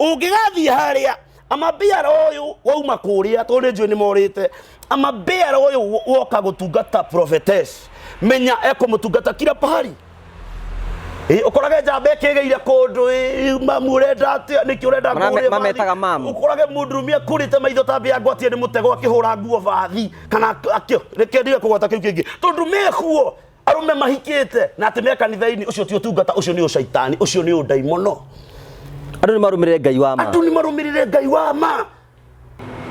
Ũngĩgathiĩ harĩa amabiara ũyũ wauma kũrĩa, tondũ nĩ njũĩ nĩ morĩte, amabiara ũyũ woka gũtungata prophetess, menya ekũmũtungata kila pahali. Ĩ, ũkorage njamba ĩkĩgĩire kũndũ, ĩ, mamu ũrenda atĩa, nĩkĩ ũrenda ngũgũrĩre bathi? Mametaga mamu. Ũkorage mũndũrũme akũrĩte maitho ta mbĩa ngwatie nĩ mũtego akĩhũra nguo bathi kana akĩ reke ndige kũgwata kĩu kĩngĩ, tondũ mekuo arũme mahikĩte na atĩ me kanitha-inĩ. Ũcio ti ũtungata, ũcio nĩ ũcaitani, ũcio nĩ ũndaimono. Andũ nĩ marũmĩrĩre Ngai wa ma. Andũ nĩ marũmĩrĩre Ngai wa ma.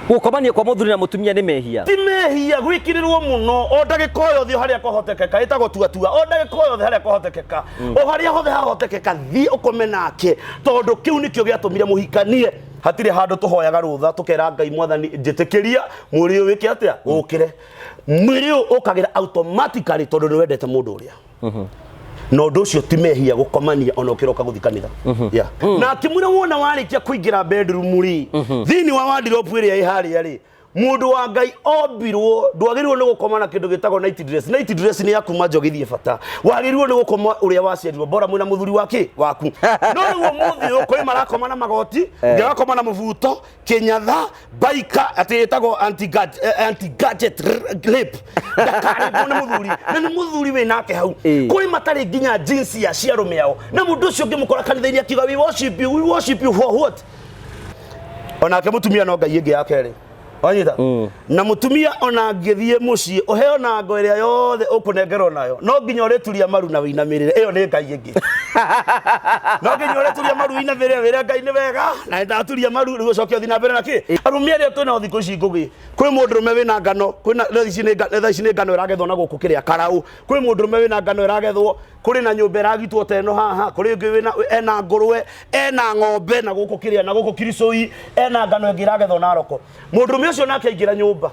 Gũkomania kwa mũthuri na mũtumia nĩ mehia? Ti mehia gwĩkĩrĩrwo mũno. O ndagĩka o yothe, o harĩa kwahotekeka, ĩtagwo tuatua. O ndagĩka o yothe harĩa kwahotekeka, o harĩa hothe hahotekeka, thiĩ ũkome nake, tondũ kĩu nĩkĩo gĩatũmire mũhikanie. Hatirĩ handũ tũhoyaga rũtha tũkera Ngai, Mwathani, njĩtĩkĩria mwĩrĩ ũyũ wĩke atĩa, ũkĩre. Mwĩrĩ ũyũ ũkagĩra automatically tondũ nĩ wendete mũndũ ũrĩa, na ũndũ ũcio ti mehia gũkomania ona ũkĩroka gũthiĩ kanitha. Yeah. Na akĩmwĩra, wona warĩkia kũingĩra bedroom rĩ, thĩinĩ wa wardrobe ĩrĩa ĩ harĩa rĩ, mũndũ wa Ngai ombirwo, ndwagĩrĩirwo nĩ gũkoma na kĩndũ gĩtagwo night dress. Night dress nĩ ya kuma njogi thiĩ bata. Wagĩrĩirwo nĩ gũkoma ũrĩa waciarirwo, bora mwĩna mũthuri wake waku. No rĩu ũmũthĩ ũyũ kwĩ marakoma na magoti, ũngĩ agakoma na mũbuto, kĩnyatha, baika atĩ ĩtagwo anti gadget rape, ndakarĩmbwo nĩ mũthuri, na nĩ mũthuri wĩ nake hau. Kũrĩ matarĩ nginya jeans ya ciarũme ao, na mũndũ ũcio ũngĩmũkora kanitha-inĩ akiuga, "We worship you, we worship you." For what? Onake mũtumia no ngai ĩngĩ ya kerĩ wanyita. Na mũtumia ona angĩthiĩ mũciĩ ũheo na ngo ĩrĩa yothe ũkũnengerwo nayo, no nginya ũrĩturia maru na wĩinamĩrĩre. Ĩyo nĩ ngai ĩngĩ. No nginya ũrĩturia maru, wĩinamĩrĩre, wĩre Ngai nĩ wega na nĩndaturia maru, rĩu ũcoke ũthiĩ na mbere na kĩ. Arũme arĩa twĩnao thikũ ici, Ngũgĩ, kwĩ mũndũrũme wĩna ngano, kwĩna thaa ici nĩ ngano ĩragethwo na gũkũ kĩrĩa karaũ. Kwĩ mũndũrũme wĩna ngano ĩragethwo, kũrĩ na nyũmba ĩragitwo ta ĩno haha, kũrĩ ũngĩ wĩna ena ngũrwe, ena ng'ombe na gũkũ kĩrĩa na gũkũ kiricũi, ena ngano ĩngĩ ĩragethwo na roko. Mũndũrũme ũcio nake aingĩra nyũmba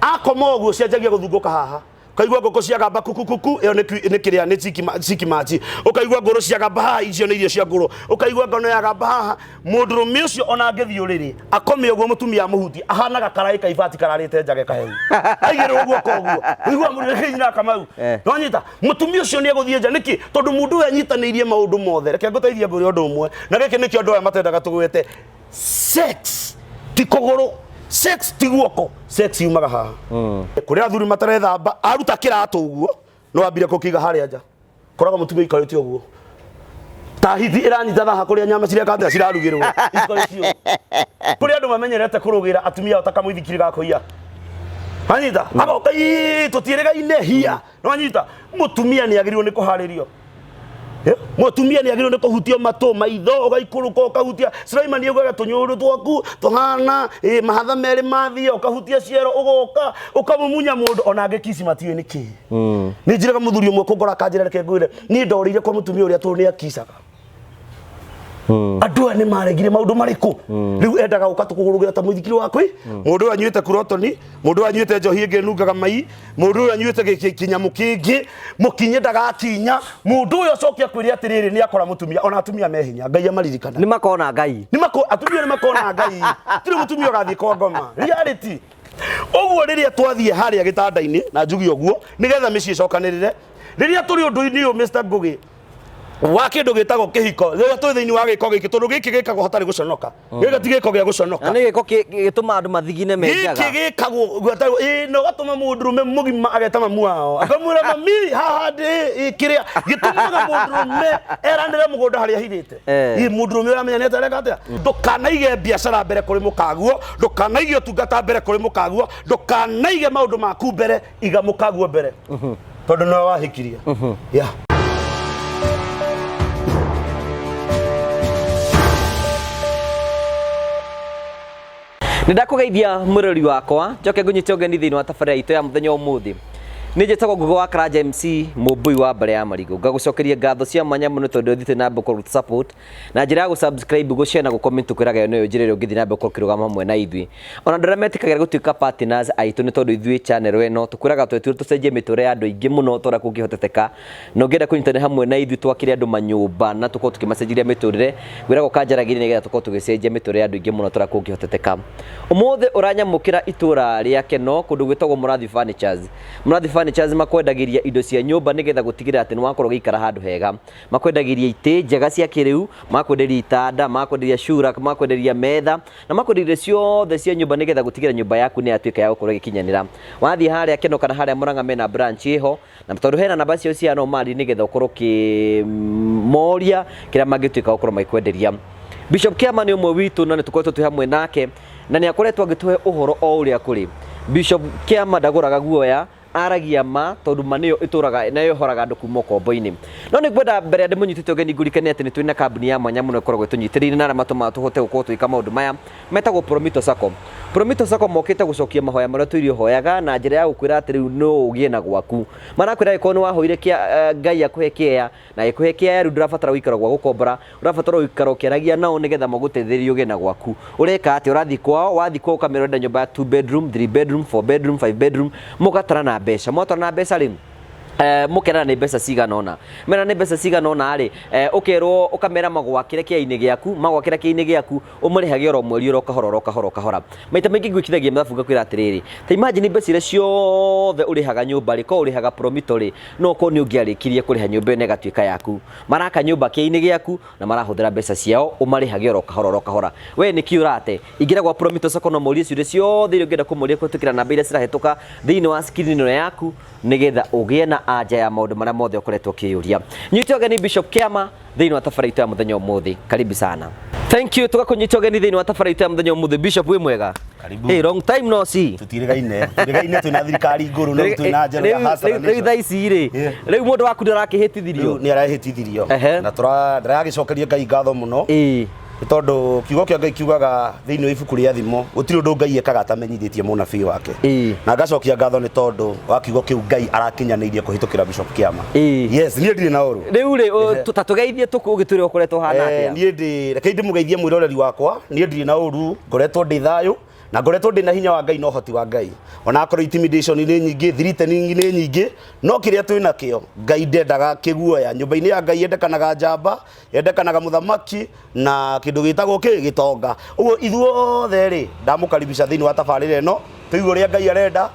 akoma ũguo, cianjagia gũthungũka haha, ũkaigua ngũkũ ciagamba kukukuku, ĩyo nĩ kĩrĩa nĩ ciki machi. Ũkaigua ngũrũ ciagamba haha, icio nĩ irio cia ngũrũ. Ũkaigua ngano yagamba haha. Mũndũrũme ũcio ona angĩthiĩ ũrĩrĩ akome ũguo, mũtumia amũhutie, ahanaga karaĩ ka ibati kararĩte njage kahehu, aigĩrĩrwo guoko ũguo, ũigua mũrĩrĩ Kamau. Nĩwanyita? Mũtumia ũcio nĩ egũthiĩ nja. Nĩkĩ? Tondũ mũndũ ũyũ anyitanĩirie maũndũ mothe. Reke ngũteithie ngwĩre ũndũ ũmwe, na gĩkĩ nĩkĩo andũ aya matendaga tũgwete. Sex ti kũgũrũ, sex ti guoko, sex yumaga haha. Kũrĩ athuri matarethamba, aruta kĩratũ ũguo no ambire kũkĩiga harĩa nja. Koraga mũtumia ikarĩte ũguo ta hithi ĩranyita thaha kũrĩa nyama cireka atĩa, cirarugĩrwo, ikarĩte ũguo. Kũrĩ andũ mamenyerete kũrũgĩra atumia ao ta kamũithikiri ga kũiya. Wanyita? Agoka, "Ii, tũtiĩrĩgaine hia." Nĩwanyita? Mũtumia nĩ agĩrĩirwo nĩ kũharĩrio. Mũtumia nĩ agĩrĩirwo nĩ kũhutio matũ, maitho, ũgaikũrũka ũkahutia. Sulaimani augaga tũnyũrũ twaku tũhana mahatha merĩ mathiĩ, ũkahutia ciero, ũgoka ũkamumunya mũndũ ona angĩkici matiũĩ nĩ kĩĩ. Nĩ njĩraga mũthuri ũmwe kũngora akanjĩra, reke ngwĩre, niĩ ndorĩire kwa mũtumia ũrĩa tondũ nĩ akicaga. Andũ aya nĩ maregire maũndũ marĩkũ? Rĩu endaga gũka tũkũgũrũgĩra ta mũithikiri wa kwĩ mũndũ ũyũ anyuĩte kurotoni, mũndũ ũyũ anyuĩte njohi ĩngĩ ĩnungaga mai, mũndũ ũyũ anyuĩte kĩnyamũ kĩngĩ mũkinye ndagakinya. Mũndũ ũyũ acoke akwĩre atĩrĩrĩ, nĩ akora mũtumia. Ona atumia me hinya, Ngai amaririkana. Nĩ makona Ngai. Atumia nĩ makona Ngai. Tirĩ mũtumia ũgathiĩ kwa ngoma reality ũguo. Rĩrĩa twathiĩ harĩa gĩtanda-inĩ na njuge ũguo nĩgetha mĩciĩ ĩcokanĩrĩre, rĩrĩa tũrĩ ũndũ-inĩ ũyũ, Mr. Ngugi, wa kĩndũ gĩtagwo kĩhiko, rĩrĩa twĩ thĩinĩ wa gĩko gĩkĩ, tondũ gĩkĩ gĩkagwo hatarĩ gũconoka, gĩkĩ ti gĩko gĩa gũconoka. Na nĩ gĩko gĩtũmaga andũ mathigine me gĩkĩ njaga. Gĩkagwo gwetagwo ĩ na ũgatũma mũndũrũme mũgima ageta mamu wao akamwĩra, "Mami, haha ndĩ ĩ," kĩrĩa gĩtũmaga mũndũrũme eranĩre mũgũnda harĩa ahithĩte. Ĩ, mũndũrũme ũramenya nĩ atareka atĩa. Ndũkanaige biacara mbere kũrĩ mũkaguo, ndũkanaige ũtungata mbere kũrĩ mũkaguo, ndũkanaige maũndũ maku mbere, iga mũkaguo mbere tondũ nĩwe wahikirie. Yeah. Nĩ ndakũgeithia mwĩrori wakwa, njoke ngũnyite ũgeni thĩinĩ wa tabarĩra itũ ya mũthenya wa ũmũthĩ. Nĩ njĩtagwo Ngugi wa Karanja MC, mũmbui wa mbere ya marigũ. Ngagũcokeria ngatho cia mwanya mũno tondũ ũthiĩte na mbere kũrũ support na njĩra ya gũ-subscribe, gũ-share na gũ-comment. Tũkwĩraga ĩyo nĩyo njĩra ĩrĩa ũngĩthiĩ na mbere gũkorwo ũkĩrũgama hamwe na ithuĩ. Ona andũ arĩa metĩkagĩra gũtuĩka partners aitũ, nĩ tondũ ithuĩ channel ĩno tũkwĩraga twetirwo tũcenjie mĩtũrĩre ya andũ aingĩ mũno ta ũrĩa kũngĩhoteteka. Na ũngĩenda kũnyitanĩra hamwe na ithuĩ twakĩre andũ manyũmba na tũkorwo tũkĩmacenjeria mĩtũrĩre, ngwĩraga ũkanjaragĩria nĩgetha tũkorwo tũgĩcenjia mĩtũrĩre ya andũ aingĩ mũno ta ũrĩa kũngĩhoteteka. Ũmũthĩ ũranyamũkĩra itũra rĩa Keno, kũndũ gwĩtagwo Mũrathi Furnitures. Mũrathi Furnitures. Furnitures makwendagĩria indo cia nyũmba nĩgetha gũtigĩrĩra atĩ nĩ wakorwo ũgĩikara handũ hega. Makwendagĩria itĩ njega cia kĩrĩu, makwenderia itanda, makwenderia shoe rack, makwenderia metha na makwenderia ciothe cia nyũmba nĩgetha gũtigĩrĩra nyũmba yaku nĩ yatuĩka ya gũkorwo ĩgĩkinyanĩra. Wathiĩ harĩa Keno kana harĩa Murang'a mena branch ĩho na tondũ hena namba ciao cia nomari nĩgetha ũkorwo ũkĩmoria kĩrĩa mangĩtuĩka gũkorwo magĩkwenderia. Bishop Kĩama nĩ ũmwe witũ na nĩ tũkoretwo twĩ hamwe nake na nĩ akoretwo agĩtũhe ũhoro o ũrĩa kũrĩ. Bishop Kĩama ndagũraga guoya, aragia ma tondũ ma nĩyo ĩtũraga na yohoraga andũ kuma ũkombo-inĩ. No nĩ ngwenda mbere ya ndĩmũnyitĩte ũgeni ngũrikanie atĩ nĩ twĩ na kambuni ya mwanya mũno ĩkoragwo ĩtũnyitĩrĩire na arĩa matũmaga tũhote gũkorwo tũgĩka maũndũ maya metagwo Promito Sacco. Promito Sacco mokĩte gũcokia mahoya marĩa tũire ũhoyaga na njĩra ya gũkwĩra atĩ rĩu no ũgĩe na gwaku. Marakwĩra angĩkorwo nĩ wahoire Ngai akũhe kĩea na agĩkũhe kĩea rĩu ndũrabatara gũikara gwa gũkombora, ũrabatara gũikara ũkĩaragia nao nĩgetha magũteithĩrĩrie ũgĩe na gwaku. Ũreka atĩa? Ũrathiĩ kwao, wathiĩ kwao ũkamera ũrenda nyũmba ya 2 bedroom, 3 bedroom, 4 bedroom, 5 bedroom, mũgatarana mbeca. Mwatarana mbeca rĩ, mũkerana nĩ mbeca cigana ũna. Merana nĩ mbeca cigana ũna rĩ, ũkerwo ũkamera magwakĩre kĩea-inĩ gĩaku, magwakĩra kĩea-inĩ gĩaku, ũmarĩhage oro mweri oro kahora oro kahora oro kahora. Maita maingĩ ngwĩkithagia mathabu ngakwĩra atĩrĩrĩ, ta imagine mbeca iria ciothe ũrĩhaga nyũmba rĩ, korwo ũrĩhaga Promito rĩ, no ũkorwo nĩ ũngĩarĩkirie kũrĩha nyũmba ĩyo na ĩgatuĩka yaku. Maraka nyũmba kĩea-inĩ gĩaku na marahũthĩra mbeca ciao, ũmarĩhage oro kahora oro kahora. We nĩkĩ ũrate? Ingĩra gwa Promito Sacco na ũmorie ciũria ciothe iria ũngĩenda kũmoria kũhĩtũkĩra namba iria cirahĩtũka thĩinĩ wa screen ĩno yaku nĩgetha ũgĩe na anja ya maũndũ marĩa mothe ũkoretwo ũkĩyũria. Nyite ũgeni Bishop Kĩama thĩinĩ wa tabarĩra itũ ya mũthenya ũmũthĩ. Karibu sana. Thank you, tũgakũnyita ũgeni thĩinĩ wa tabarĩra itũ ya mũthenya ũmũthĩ. Bishop wĩ mwega? Karibu. Hey, long time no see. Tũtirĩgaine, tũtirĩgaine twĩna thirikari ngũrũ no twĩna njerũ ya Hustler Rĩu thaa ici rĩ, rĩu mũndũ waku ndarahĩtithirio. Rĩu nĩ arahĩtithirio na ndĩragĩcokeria Ngai ngatho mũno. Nĩ tondũ kiugo kĩa Ngai kiugaga thĩinĩ wa ibuku rĩa Thimo gũtirĩ ũndũ Ngai ekaga atamenyithĩtie mũnabii wake. Na ngacokia ngatho nĩ tondũ wa kiugo kĩu Ngai arakinyanĩirie kũhĩtũkĩra Bishop Kĩama. Yes, niĩ ndirĩ na ũru. Rĩu rĩ, ta tũgeithie ũgĩtwĩre ũkoretwo ũhana atĩa. Niĩ ndĩ, reke ndĩmũgeithie mwĩroreri wakwa, niĩ ndirĩ na ũru, ngoretwo ndĩ thayũ na ngoretwo ndĩ na hinya wa Ngai na ũhoti wa Ngai. Ona akorwo intimidation nĩ nyingĩ, threatening nĩ nyingĩ, no kĩrĩa twĩ nakĩo Ngai ndendaga kĩguoya. Nyũmba-inĩ ya Ngai yendekanaga njamba, yendekanaga mũthamaki na kĩndũ gĩtagwo kĩ gĩtonga. Ũguo ithuothe rĩ, ndamũkaribisha thĩinĩ wa tabarĩra ĩno, tũigue ũrĩa Ngai arenda,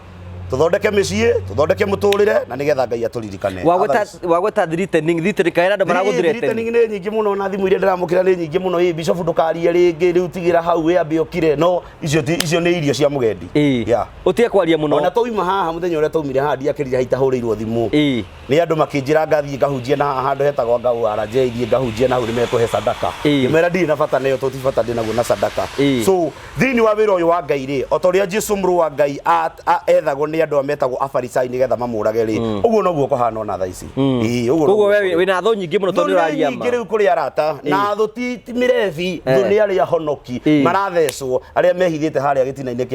tũthondeke mĩciĩ, tũthondeke mũtũrĩre na nĩgetha Ngai atũririkane. Wagweta threatening, threatening kaĩ andũ maragũ threaten? Threatening nĩ nyingĩ mũno na thimũ iria ndĩramũkĩra nĩ nyingĩ mũno. Ĩ Bishop ndũkarie rĩngĩ, rĩu tigĩra hau wĩambe ũkire. No icio ti icio nĩ irio cia mũgendi. Yeah. Ũtige kwaria mũno. Ona twauma haha mũthenya ũrĩa twaumire haha ndiakĩrire haha itahũrĩirwo thimũ. Nĩ andũ makĩnjĩra ngathiĩ ngahunjie na haha handũ hetagwo anga ORJ thiĩ ngahunjie na hau nĩ mekũhe sadaka. Ngĩmera ndirĩ na bata nayo tondũ ti bata ndĩ naguo na sadaka. So thĩinĩ wa wĩra ũyũ wa Ngai rĩ, o ta ũrĩa Jesu mũrũ wa Ngai ethagwo nĩ andũ arĩa metagwo Afarisai nĩgetha mamũrage rĩ, ũguo noguo kũhana ona thaa ici. Ĩĩ, ũguo Koguo we wĩna thũ nyingĩ mũno tondũ nĩ ũraria ma. Thũ nĩ nyingĩ rĩu kũrĩ arata na thũ ti mĩrebi, thũ nĩ arĩa honoki marathecwo, arĩa mehithĩte harĩa gĩtina-inĩ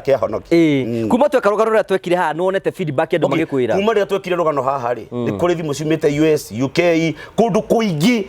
kĩa honoki. Kuma tweka rũgano rũrĩa twekire haha nĩ wonete feedback andũ magĩkwĩra? Kuma rĩrĩa twekire rũgano haha rĩ, nĩ kũrĩ thimũ ciumĩte US, UK, kũndũ kũingĩ.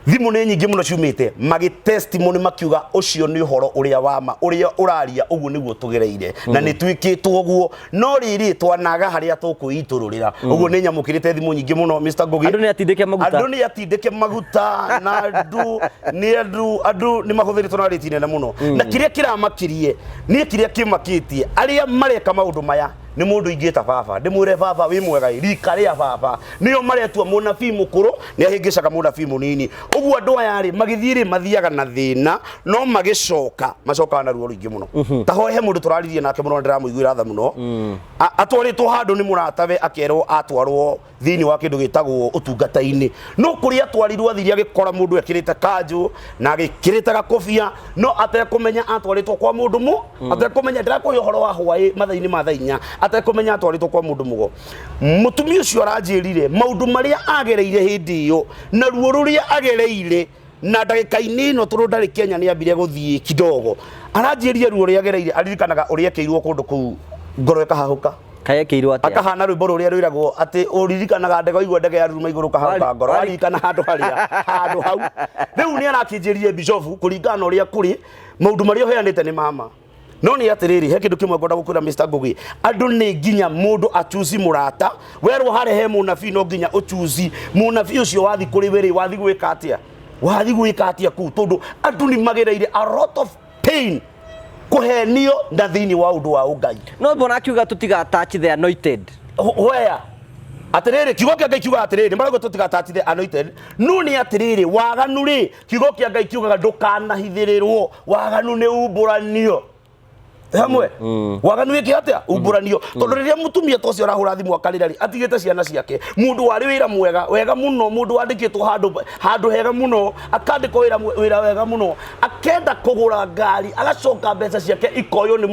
Thimũ nĩ nyingĩ mũno ciumĩte magĩ testimony makiuga ũcio nĩ ũhoro ũrĩa wa ma, ũrĩa ũraria ũguo nĩguo tũgereire na nĩ twĩkĩtwo ũguo, no rĩrĩ twanaga harĩa tũkwĩitũrũrĩra. Ũguo nĩ nyamũkĩrĩte thimũ nyingĩ mũno Mr. Ngugi. Andũ nĩ atindĩke maguta. Andũ nĩ atindĩke maguta na andũ nĩ andũ andũ nĩ mahũthĩrĩtwo na rĩti nene mũno. Na kĩrĩa kĩramakirie niĩ kĩrĩa kĩmakĩtie arĩa mareka maũndũ maya nĩ mũndũ ingĩta baba ndĩmwĩre baba wĩ mwega ĩ, rika rĩa baba nĩo maretua mũnabii mũkũrũ nĩ ahĩngĩcaga mũnabii mũnini. Ũguo andũ aya rĩ magĩthiĩ rĩ mathiaga na thĩna no magĩcoka macokaga na ruo rũingĩ mũno. Ta hoe he mũndũ tũraririe nake mũno ndĩramũiguĩra tha mũno. Atwarĩtwo handũ nĩ mũratawe akerwo atwarwo thĩinĩ wa kĩndũ gĩtagwo ũtungata-inĩ, no kũrĩa atwarirwo athire agĩkora mũndũ ekĩrĩte kanjũ na agĩkĩrĩte gakobia no atekũmenya atwarĩtwo kwa mũndũ mũ atekũmenya ndĩrakũhe ũhoro wa hwaĩ mathaa-inĩ ma thaa inya atekũmenya atwarĩtwo kwa mũndũ mũgo. Mũtumia ũcio aranjĩrire maũndũ marĩa agereire hĩndĩ ĩyo na ruo rũrĩa agereire na ndagĩka-inĩ ĩno tondũ ndarĩ Kenya nĩ ambire gũthiĩ kidogo, aranjĩrire ruo rũrĩa agereire aririkanaga ũrĩa ekĩirwo kũndũ kũu ngoro ĩkahahũka. Kayekĩirwo atĩa? Akahana rwĩmbo rũrĩa rwĩragwo atĩ ũririkanaga ndege waigua ndege yaruruma igũrũ ũkahahũka ngoro, waririkana handũ harĩa handũ hau. Rĩu nĩ arakĩnjĩrire Bishofu kũringana na ũrĩa kũrĩ maũndũ marĩa ũheanĩte nĩ mama. No nĩ atĩrĩrĩ, he kĩndũ kĩmwe ngwenda gũkwĩra Mr. Ngugi, andũ nĩ nginya mũndũ achuzi mũrata, werwo harĩa he mũnabii no nginya ũchuzi mũnabii ũcio wathi kũrĩ we rĩ, wathi gwĩka atĩa? Wathi gwĩka atĩa kũu? Tondũ andũ nĩ magereire a lot of pain kũhenio na thĩinĩ wa ũndũ wa ũngai. No mbona akiuga tũtiga touch the anointed. Where atiriri, kiugo kia Ngai kiugaga atiriri, marauga tutigatatithe anointed, no ni atiriri, waganu ri, kiugo kia Ngai kiugaga ndukanahithĩrĩrwo, waganu nĩ umbũranio hamwe, waganu wĩke atĩa? Umbũranio. Tondũ rĩrĩa mũtumia ta ũcio arahũra thimũ akarĩra rĩ, atigĩte ciana ciake, mũndũ warĩ wĩra mwega wega mũno, mũndũ wandĩkĩtwo handũ hega mũno, akandĩkwo wĩra wega mũno, akenda kũgũra ngari, agacoka mbeca ciake ikoywo nĩ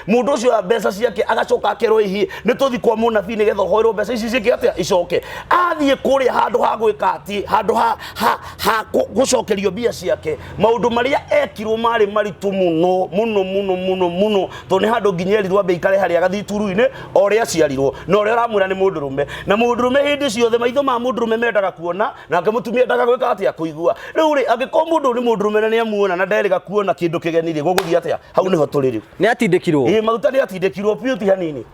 mũndũ ũcio oya mbeca ciake, agacoka akerwo, ihi nĩ tũthi kwa mũnabii nĩgetha ũhoerwo mbeca ici ciĩke atĩa? Icoke. Athiĩ kũrĩa, handũ ha gwĩka atĩ, handũ ha gũcokerio mbia ciake, maũndũ marĩa ekirwo marĩ maritũ mũno mũno mũno mũno mũno, tondũ nĩ handũ nginya erirwo ambe ikare harĩa gathituru-inĩ o ũrĩa aciarirwo, na ũrĩa ũramwĩra nĩ mũndũrũme, na mũndũrũme hĩndĩ ciothe maitho ma mũndũrũme mendaga kuona, nake mũtumia endaga gwĩka atĩa? Kũigua. Rĩu rĩ, angĩkorwo mũndũ ũyũ nĩ mũndũrũme na nĩ amuona na nderĩga kuona kĩndũ kĩgeni rĩ, gũgũthiĩ atĩa? Hau nĩho tũrĩ rĩu. Nĩ atindĩkirwo. Ĩ, maguta nĩ atindĩkirwo biũ, ti hanini.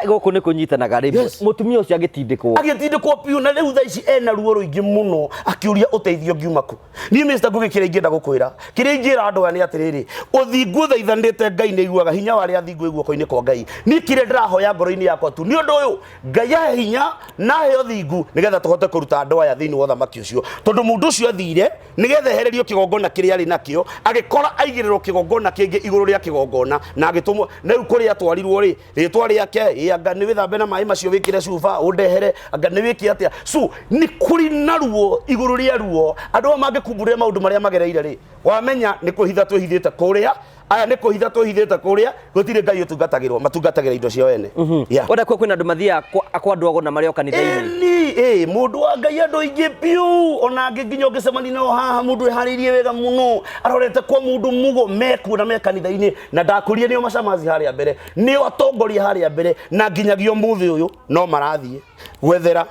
Gũkũ nĩ kũnyitanaga rĩ. Mũtumia ũcio agĩtindĩkwo. Agĩtindĩkwo biũ, na rĩu thaa ici ena ruo rũingĩ mũno, akĩũria ũteithio ngiuma kũ. Niĩ, Mr. Ngugi, kĩrĩa ingĩenda gũkwĩra, kĩrĩa ingĩra andũ aya nĩ atĩrĩrĩ, ũthingu ũthaithanĩte, Ngai nĩ aiguaga, hinya wa arĩa athingu wĩ guoko-inĩ kwa Ngai. Niĩ kĩrĩa ndĩrahoya ngoro-inĩ yakwa tu nĩ ũndũ ũyũ, Ngai ahe hinya na ahe ũthingu nĩgetha tũhote kũruta andũ aya thĩinĩ wa ũthamaki ũcio, tondũ mũndũ ũcio athire nĩgetha ehererio kĩgongona kĩrĩa arĩ nakĩo, agĩkora aigĩrĩrwo kĩgongona kĩngĩ igũrũ rĩa kĩgongona, na agĩtũmwo na rĩu kũrĩa atwarirwo rĩ, rĩtwa rĩake ĩ, anga nĩ wĩthambe na maĩ macio, wĩkĩre cuba ũndehere, anga nĩ wĩke atĩa. So nĩ kũrĩ na ruo igũrũ rĩa ruo. Andũ aya mangĩkumbũrĩra maũndũ marĩa magereire rĩ, wamenya nĩ kwĩhitha twĩhithĩte kũrĩa, aya nĩ kwĩhitha twĩhithĩte kũrĩa, gũtirĩ Ngai ũtungatagĩrwo, matungatagĩra indo ciao ene. Yeah. Ona kuo kwĩna andũ mathiaga kwa andũ ago na marĩ o kanitha-inĩ. Ĩni, ĩ mũndũ wa Ngai, andũ aingĩ biũ, ona angĩ nginya ũngĩcemania nao haha, mũndũ eharĩirie wega mũno arorete kwa mũndũ mugo, mekuo na me kanitha-inĩ, na ndakũrie nĩo macamazi harĩa mbere, nĩo atongoria harĩa mbere, na nginyagia ũmũthĩ ũyũ no marathiĩ gwethera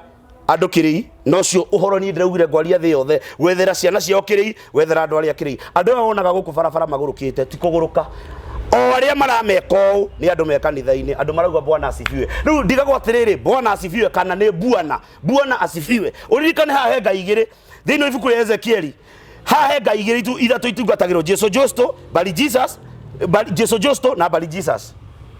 andũ kĩrĩi. Na ũcio ũhoro niĩ ndĩraugire ngwaria thĩ yothe, gwethera ciana ciao kĩrĩi, gwethera andũ arĩa kĩrĩi. Andũ aya wonaga gũkũ barabara magũrũkĩte ti kũgũrũka, o arĩa marameka ũũ nĩ andũ me kanitha-inĩ, andũ marauga Bwana asifiwe. Rĩu ndigagwo atĩrĩrĩ, Bwana asifiwe kana nĩ bwana bwana asifiwe? Ũririkane haha he ngai igĩrĩ thĩinĩ wa ibuku rĩa Ezekieli. Haha he ngai igĩrĩ ithatũ itungatagĩrwo, Jesu Justo, Bari Jesus, Bari, Jesu Justo na Bari Jesus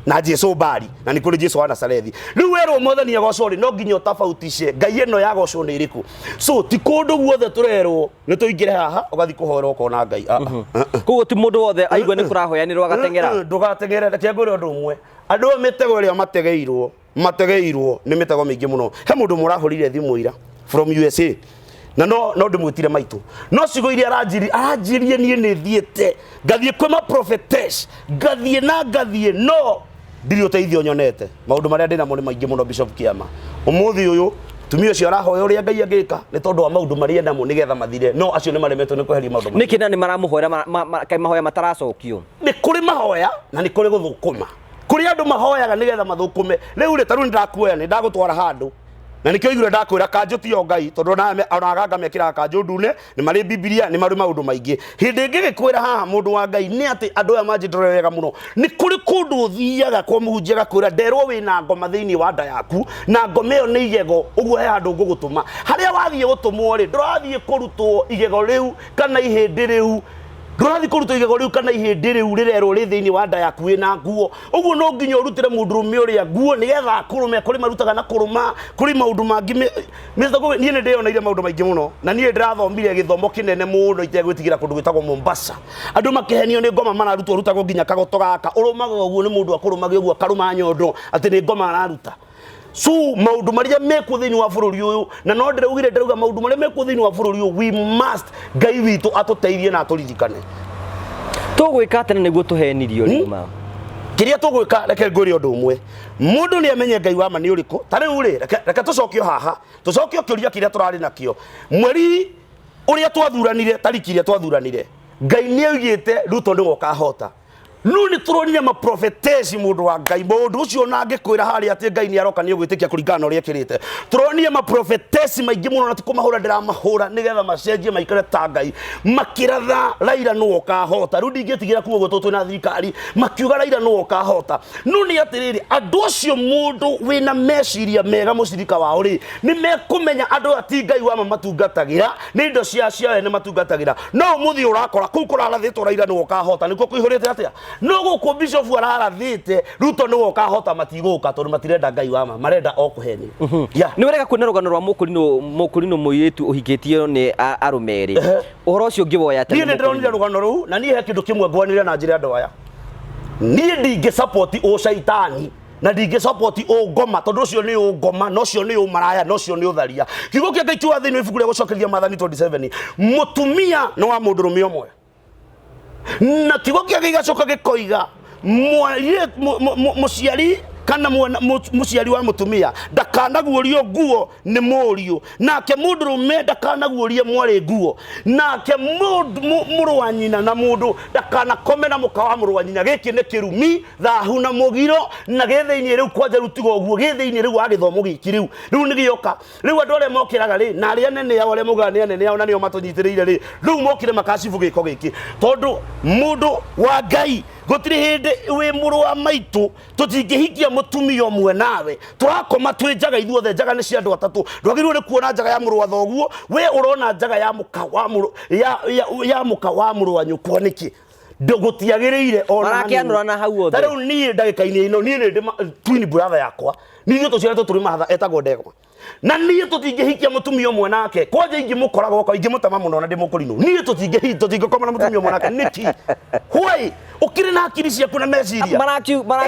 na Jesu Bari, na nĩ kũrĩ Jesu wa Nazarethi. Rĩu werwo Mwathani agocwo rĩ, no nginya ũtabautishe ngai ĩno yagocwo nĩ ĩrĩkũ. So ti kũndũ guothe tũrerwo nĩ tũingĩre haha ũgathiĩ kũhoera ũkona Ngai. Ah, ah, ah. Koguo ti mũndũ wothe aigua nĩ kũrahoyanĩrwo agateng'era. Ndũgateng'ere. Reke ngwĩre ũndũ ũmwe, andũ aya mĩtego ĩrĩa mategeirwo nĩ mĩtego mĩingĩ mũno. He mũndũ ũmwe ũrahũrire thimũ ira from USA, na no ndĩmwĩtire maitũ, no ciugo iria aranjirie niĩ nĩ thiĩte ngathiĩ kwĩ ma prophetess, ngathiĩ na ngathiĩ, no ndirĩ ũteithio nyonete. Maũndũ marĩa ndĩnamo nĩ maingĩ mũno, Bishop Kĩama. Ũmũthĩ ũyũ tumia ũcio arahoya ũrĩa Ngai angĩka nĩ tondũ wa maũndũ marĩa enamo nĩgetha mathire, no acio nĩ maremetwo nĩ kweheria maũndũ macio. Nĩkĩ na nĩ maramũhoera kaĩ mahoya mataracokio? Nĩ kũrĩ mahoya na nĩ kũrĩ gũthũkũma. Kũrĩ andũ mahoyaga nĩgetha mathũkũme. Rĩu rĩ, tarĩu nĩ ndakuoya, nĩ ndagũtwara handũ, na nĩkĩo igure ndakwĩra kanjũ tiyo Ngai, tondũ ona aganga mekĩraga kanjũ ndune, nĩ marĩ Bibilia, nĩ marĩ maũndũ maingĩ. Hĩndĩ ĩngĩ gĩkwĩra haha, mũndũ wa Ngai, nĩ atĩ andũ aya manjĩndore wega mũno, nĩ kũrĩ kũndũ ũthiaga kwa mũhunjia agakwĩra, nderwo wĩna ngoma thĩinĩ wa nda yaku, na ngoma ĩyo nĩ igego, ũguo he handũ ngũgũtũma. Harĩa wathiĩ gũtũmwo rĩ, ndũrathiĩ kũrutwo igego rĩu kana ihĩndĩ rĩu, ndũrathiĩ kũrutwo igego rĩu kana ihĩndĩ rĩu rĩrerwo rĩ thĩinĩ wa nda yaku wĩna nguo. Ũguo no nginya ũrutĩre mũndũrũme ũrĩa nguo nĩgetha akũrũme. Kũrĩ marutaga na kũrũma, kũrĩ maũndũ mangĩ. Mr. Ngugi, niĩ nĩ ndĩyoneire maũndũ maingĩ mũno, na niĩ ndĩrathomire gĩthomo kĩnene mũno itegwĩtigĩra kũndũ gwĩtagwo Mombasa. Andũ makĩhenio nĩ ngoma mararutwo, rutagwo nginya kagoto gaka ũrũmaga ũguo, nĩ mũndũ akũrũmage ũguo akarũma nyondo atĩ nĩ ngoma araruta. So maũndũ marĩa mekuo thĩinĩ wa bũrũri ũyũ, na no ndĩraugire, ndĩrauga maũndũ marĩa mekuo thĩinĩ wa bũrũri ũyũ, we must, Ngai witũ atũteithie na atũririkane. Tũgwĩka atĩa na nĩguo tũhenirio rĩu ma? Kĩrĩa tũgwĩka, reke ngwĩre ũndũ ũmwe, mũndũ nĩ amenye Ngai wa ma nĩ ũrĩkũ. Ta rĩu rĩ, reke tũcokio haha, tũcokio kĩũria kĩrĩa tũrarĩ nakĩo mweri ũrĩa twathuranire, tariki iria twathuranire. Ngai nĩ oigĩte Ruto nĩwe ũkahota, no nĩ tũronire maprofetesi. Mũndũ wa Ngai, mũndũ ũcio ona angĩkwĩra harĩa atĩ Ngai nĩ aroka, nĩ ũgwĩtĩkia kũringana na ũrĩa ekĩrĩte? Tũronire maprofetesi maingĩ mũno, na ti kũmahũra ndĩramahũra nĩgetha macenjie maikare ta Ngai, makĩratha Raila nĩwe ũkahota. Rĩu ndingĩtigĩra kuga ũguo tondũ twĩna thirikari. Makiuga Raila nĩwe ũkahota, no nĩ atĩrĩrĩ, andũ acio, mũndũ wĩna meciria mega, mũcirika wao rĩ, nĩ mekũmenya andũ aya ti Ngai wa ma matungatagĩra, nĩ indo cia ene matungatagĩra. No ũmũthĩ ũrakora kũu kũrarathĩtwo Raila nĩwe ũkahota nĩkuo kũihũrĩte atĩa? No gũkũ bishop ararathĩte Ruto nĩwe ũkahota, matigũka tondũ matirenda Ngai wa ma, marenda o kũhenio. Yeah. Nĩ wĩrega kuona rũgano rwa mũkũrinũ mũkũrinũ mũirĩtu ũhikĩtio nĩ arũme erĩ. Ũhoro ũcio ũngĩwoya atĩa? Niĩ nĩ ndĩronire rũgano rũu na niĩ he kĩndũ kĩmwe ngwanĩrĩra na njĩra andũ aya. Niĩ ndingĩ support ũcaitani na ndingĩ support ũngoma, tondũ ũcio nĩ ũngoma na ũcio nĩ ũmaraya na ũcio nĩ ũtharia. Kiugo kĩa Ngai kiugaga thĩinĩ wa ibuku rĩa gũcokeria Maathani 27, mũtumia nĩ wa mũndũrũme ũmwe, na kiugo kĩa Ngai gĩgacoka gĩkoiga mũciari kana mũciari wa mũtumia ndakanaguũrio nguo nĩ mũriũ, nake mũndũrũme ndakanaguũrie mwarĩ nguo, nake mũrũ wa nyina na mũndũ ndakanakome na mũka wa mũrũ wa nyina. Gĩkĩ nĩ kĩrumi, thahu na mũgiro, na gĩ thĩinĩ rĩu kwanja rĩu tiga ũguo, gĩ thĩinĩ rĩu wa gĩthomo gĩkĩ rĩu rĩu nĩ gĩoka. Rĩu andũ arĩa mokĩraga rĩ, na arĩa anene ao arĩa maugaga nĩ anene ao na nĩo matũnyitĩrĩire rĩ, rĩu mokire makacibu gĩko gĩkĩ, tondũ mũndũ wa Ngai gũtirĩ hĩndĩ wĩ mũrũ wa maitũ tũtingĩhikia mũtumia ũmwe nawe, tũrakoma twĩ njaga ithuothe, njaga nĩ cia andũ atatũ. Ndwagĩrĩirwo nĩ kuona njaga ya mũrũ wa thoguo, we ũrona njaga ya mũka wa mũrũ ya, ya, ya mũka wa mũrũ wa nyũkwa nĩkĩ? Gũtiagĩrĩire ona hanini. Marakĩanũrana hau othe. Ta rĩu niĩ ndagĩka-inĩ ĩno niĩ nĩ ndĩ twin brother yakwa, niĩ tũciarĩtwo tũrĩ mahatha, etagwo Ndegwa, na niĩ tũtingĩhikia mũtumia ũmwe nake. Kwanja ingĩmũkora gwakwa ingĩmũtema mũno na ndĩmũkũrinũ. Niĩ tũtingĩkoma na mũtumia ũmwe nake nĩkĩ? Why? Ũkĩrĩ na hakiri ciaku na meciria.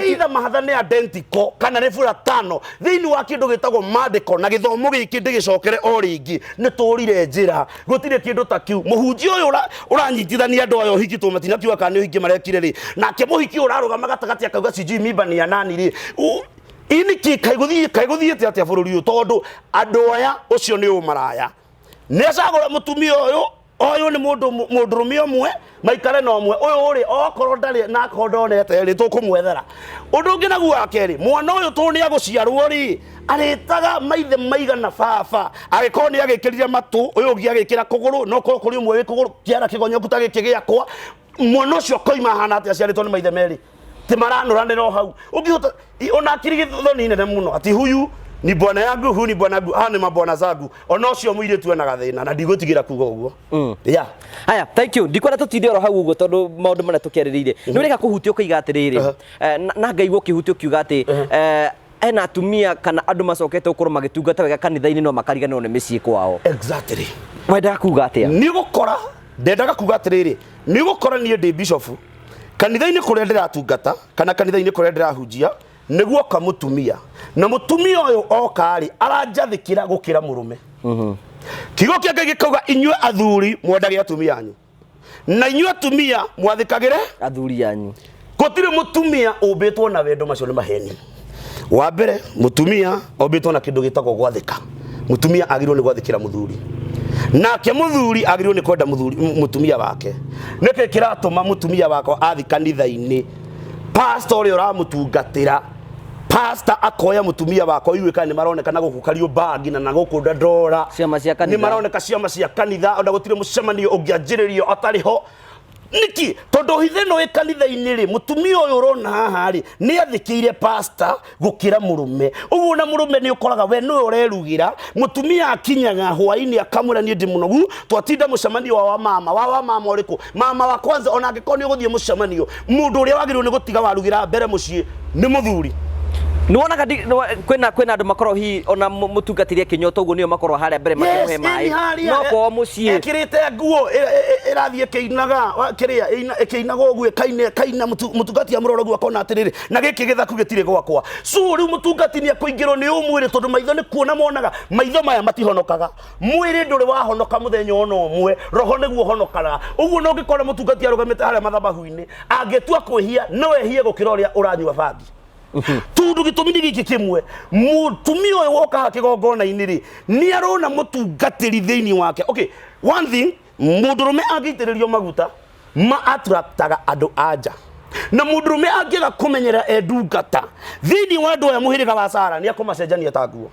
Either mahatha nĩ identical kana nĩ buratano thĩinĩ wa kĩndũ gĩtagwo mandĩko na gĩthomo gĩkĩ. Ndĩgĩcokere o rĩngĩ, nĩ tũrire njĩra, gũtirĩ kĩndũ ta kĩu. Mũhunjia ũyũ ũranyitithania andũ aya ũhiki, tondũ matinakiuga kana nĩ ũhiki marekire rĩ, nake mũhiki ũyũ ũrarũgama gatagatĩ akauga sijui mimba ni ya nani rĩ, ini kĩ kaĩ gũthiĩte atĩa bũrũri ũyũ? Tondũ andũ aya, ũcio nĩ ũmaraya, nĩ acagũra mũtumia ũyũ, ũyũ nĩ mũndũ mũndũrũme ũmwe maikare na ũmwe ũyũ rĩ, okorwo ndarĩ na akorwo ndonete rĩ, tũkũmwethera ũndũ ũngĩ. Naguo wa kerĩ, mwana ũyũ tondũ nĩ agũciarwo rĩ, arĩtaga maithe maigana baba? Angĩkorwo nĩ agĩkĩrire matũ, ũyũ ũngĩ agĩkĩra kũgũrũ, no korwo kũrĩ ũmwe wĩ kũgũrũ kĩara kĩgonyoku ta gĩkĩ gĩakwa, mwana ũcio akoima ahana atĩa aciarĩtwo nĩ maithe merĩ? Ti maranũranĩra o hau ũngĩhota ona akiri gĩthoni nene mũno ati huyu ni bwana yangu, huyu ni bwana yangu, hawa ni mabwana zangu. Ona ũcio mũirĩtu ena gathĩna na ndigũtigĩra kuga ũguo, yeah. Haya, thank you. Ndikwenda tũtinde oro hau ũguo tondũ maũndũ marĩa tũkĩarĩrĩirie nĩ ũreka kũhutia ũkoiga atĩrĩrĩ, na ngaigua ũkĩhutia ũkiuga atĩ hena atumia kana andũ macokete gũkorwo magĩtungata wega kanitha-inĩ no makariganĩrwo nĩ mĩciĩ kwao. Exactly. Wendaga kuga atĩa? Nĩ gũkora ndendaga kuga atĩrĩrĩ, nĩ gũkora niĩ ndĩ bishofu kanitha-inĩ kũrĩa ndĩratungata kana kanitha-inĩ kũrĩa ndĩrahunjia, nĩguoka mũtumia, na mũtumia ũyũ oka rĩ, aranjathĩkĩra gũkĩra mũrũme. Kiugo kĩa Ngai gĩkauga, inyuĩ athuri mwendage atumia anyu, na inyuĩ atumia mwathĩkagĩre athuri anyu. Gũtirĩ mũtumia ũmbĩtwo na wendo, macio nĩ maheni. Wa mbere, mũtumia ombĩtwo na kĩndũ gĩtagwo gwathĩka. Mũtumia agĩrĩirwo nĩ gwathĩkĩra mũthuri, nake mũthuri agĩrĩirwo nĩ kwenda mũthuri mũtumia wake. Nĩkĩ kĩratũma mũtumia wakwa athi kanitha-inĩ, pastor ũrĩa ũramũtungatĩra, pastor akoya mũtumia wakwa iuĩ kana nĩ maroneka na gũkũ Kariũmbangi na gũkũ Dandora? Ciama cia kanitha. Nĩ maroneka ciama cia kanitha, ona gũtirĩ mũcemanio ũngĩanjĩrĩrio atarĩ ho. Nĩkĩ? Tondũ hitho ĩno ĩ kanitha-inĩ rĩ, mũtumia ũyũ ũrona haha rĩ, nĩ athĩkĩire pastor gũkĩra mũrũme. Ũguo na mũrũme nĩ ũkoraga we nĩwe ũrerugĩra, mũtumia akinyaga hwainĩ akamwĩra, "Niĩ ndĩ mũnogu, twatinda mũcemanio wa wamama." Wa wamama ũrĩkũ? Mama wa kwanza. Ona angĩkorwo nĩ ũgũthiĩ mũcemanio, mũndũ ũrĩa wagĩrĩirwo nĩ gũtiga warugĩra mbere mũciĩ nĩ mũthuri. Nĩ wonaga kwĩna andũ makoragwo hihi ona mũtungatĩri akĩnyota ũguo nĩo makoragwo harĩa mbere makĩmũhe ĩni maĩ harĩa no kwao mũciĩ ekĩrĩte nguo ĩrathiĩ ĩkĩinaga kĩrĩa ĩkĩinaga ũguo, ĩkaina ĩkaina. Mũtungati amũrora ũguo akona atĩrĩrĩ, na gĩkĩ gĩthaku gĩtirĩ gwakwa. So rĩu mũtungati nĩ akũingĩrwo nĩ ũmwĩrĩ, tondũ maitho nĩ kuona monaga, maitho maya matihonokaga, mwĩrĩ ndũrĩ wahonoka mũthenya ona ũmwe, roho nĩguo ũhonokaga. Ũguo no ũngĩkora mũtungati arũgamĩte harĩa mathabahu-inĩ, angĩtua kwĩhia no ehie gũkĩra ũrĩa ũranyua bangi, tondũ gĩtũmi nĩ gĩkĩ kĩmwe: mũtumia ũyũ woka haha kĩgongona-inĩ rĩ, nĩ arona mũtungatĩri thĩinĩ wake. Okay, one thing, mũndũrũme angĩitĩrĩrio maguta ma attractaga andũ a nja, na mũndũrũme angĩaga kũmenyerera endungata thĩinĩ wa andũ aya, mũhĩrĩga wa Sara, nĩ akũmacenjania ta nguo.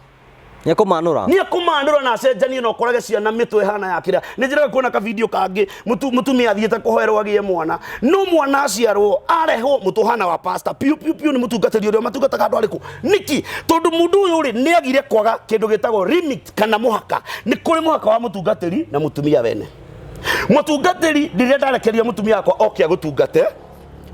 Nĩ ekũmanũra. Nĩ ekũmanũra na acenjanie na ũkorage ciana mĩtwe ĩhana ya kĩrĩa. Nĩ njĩraga kuona ka video kangĩ, mũtumia athiĩte kũhoerwo agĩe mwana, no mwana aciarwo arehwo mũtwe ũhana wa pastor piũ piũ piũ. Nĩ mũtungatĩri ũrĩa matungataga andũ arĩkũ? Nĩkĩ? Tondũ mũndũ ũyũ rĩ, nĩ agire kwaga kĩndũ gĩtagwo limit kana mũhaka. Nĩ kũrĩ mũhaka wa mũtungatĩri na mũtumia wene. Mũtungatĩri, rĩrĩa ndarekeria mũtumia wakwa oke agũtungate.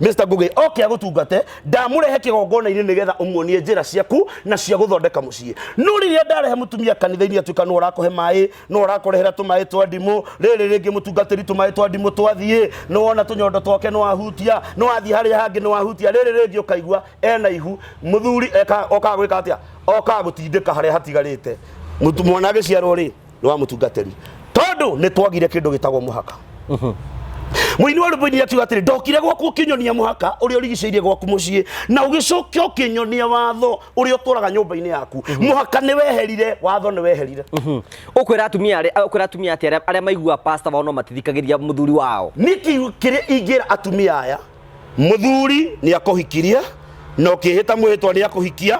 Mr. Ngugi oke agũtungate, ndamũrehe kĩgongona-inĩ nĩgetha ũmuonie njĩra ciaku na cia gũthondeka mũciĩ. No rĩrĩa ndarehe mũtumia kanitha-inĩ atuĩka nĩ ũrakũhe maĩ, no ũrakũrehera tũmaĩ twa ndimũ, rĩrĩ rĩngĩ mũtungatĩri tũmaĩ twa ndimũ twathiĩ, nĩ wona tũnyondo twake nĩ wahutia, nĩ wathiĩ harĩa hangĩ nĩ wahutia, rĩrĩ rĩngĩ ũkaigua ena ihu. Mũthuri okaga gwĩka atĩa? Okaga gũtindĩka harĩa hatigarĩte. Mwana agĩciarwo rĩ, nĩ wa mũtungatĩri, tondũ nĩ twagire kĩndũ gĩtagwo mũhaka. Mũini wa rwĩmbo-inĩ akiuga atĩrĩ, ndokire gwaku ũkĩnyonia mũhaka ũrĩa ũrigicĩirie gwaku mũciĩ, na ũgĩcoka ũkĩnyonia watho ũrĩa ũtũraga nyũmba-inĩ yaku. Mũhaka nĩ weherire, watho nĩ weherire. Ũkwĩra atumia arĩa, ũkwĩra atumia atĩa arĩa maiguaga pastor wao no matithikagĩria mũthuri wao? Nĩkĩ kĩrĩa ingĩra atumia aya, Mũthuri nĩ akũhikirie na ũkĩhĩta mwĩhĩtwa nĩ akũhikia.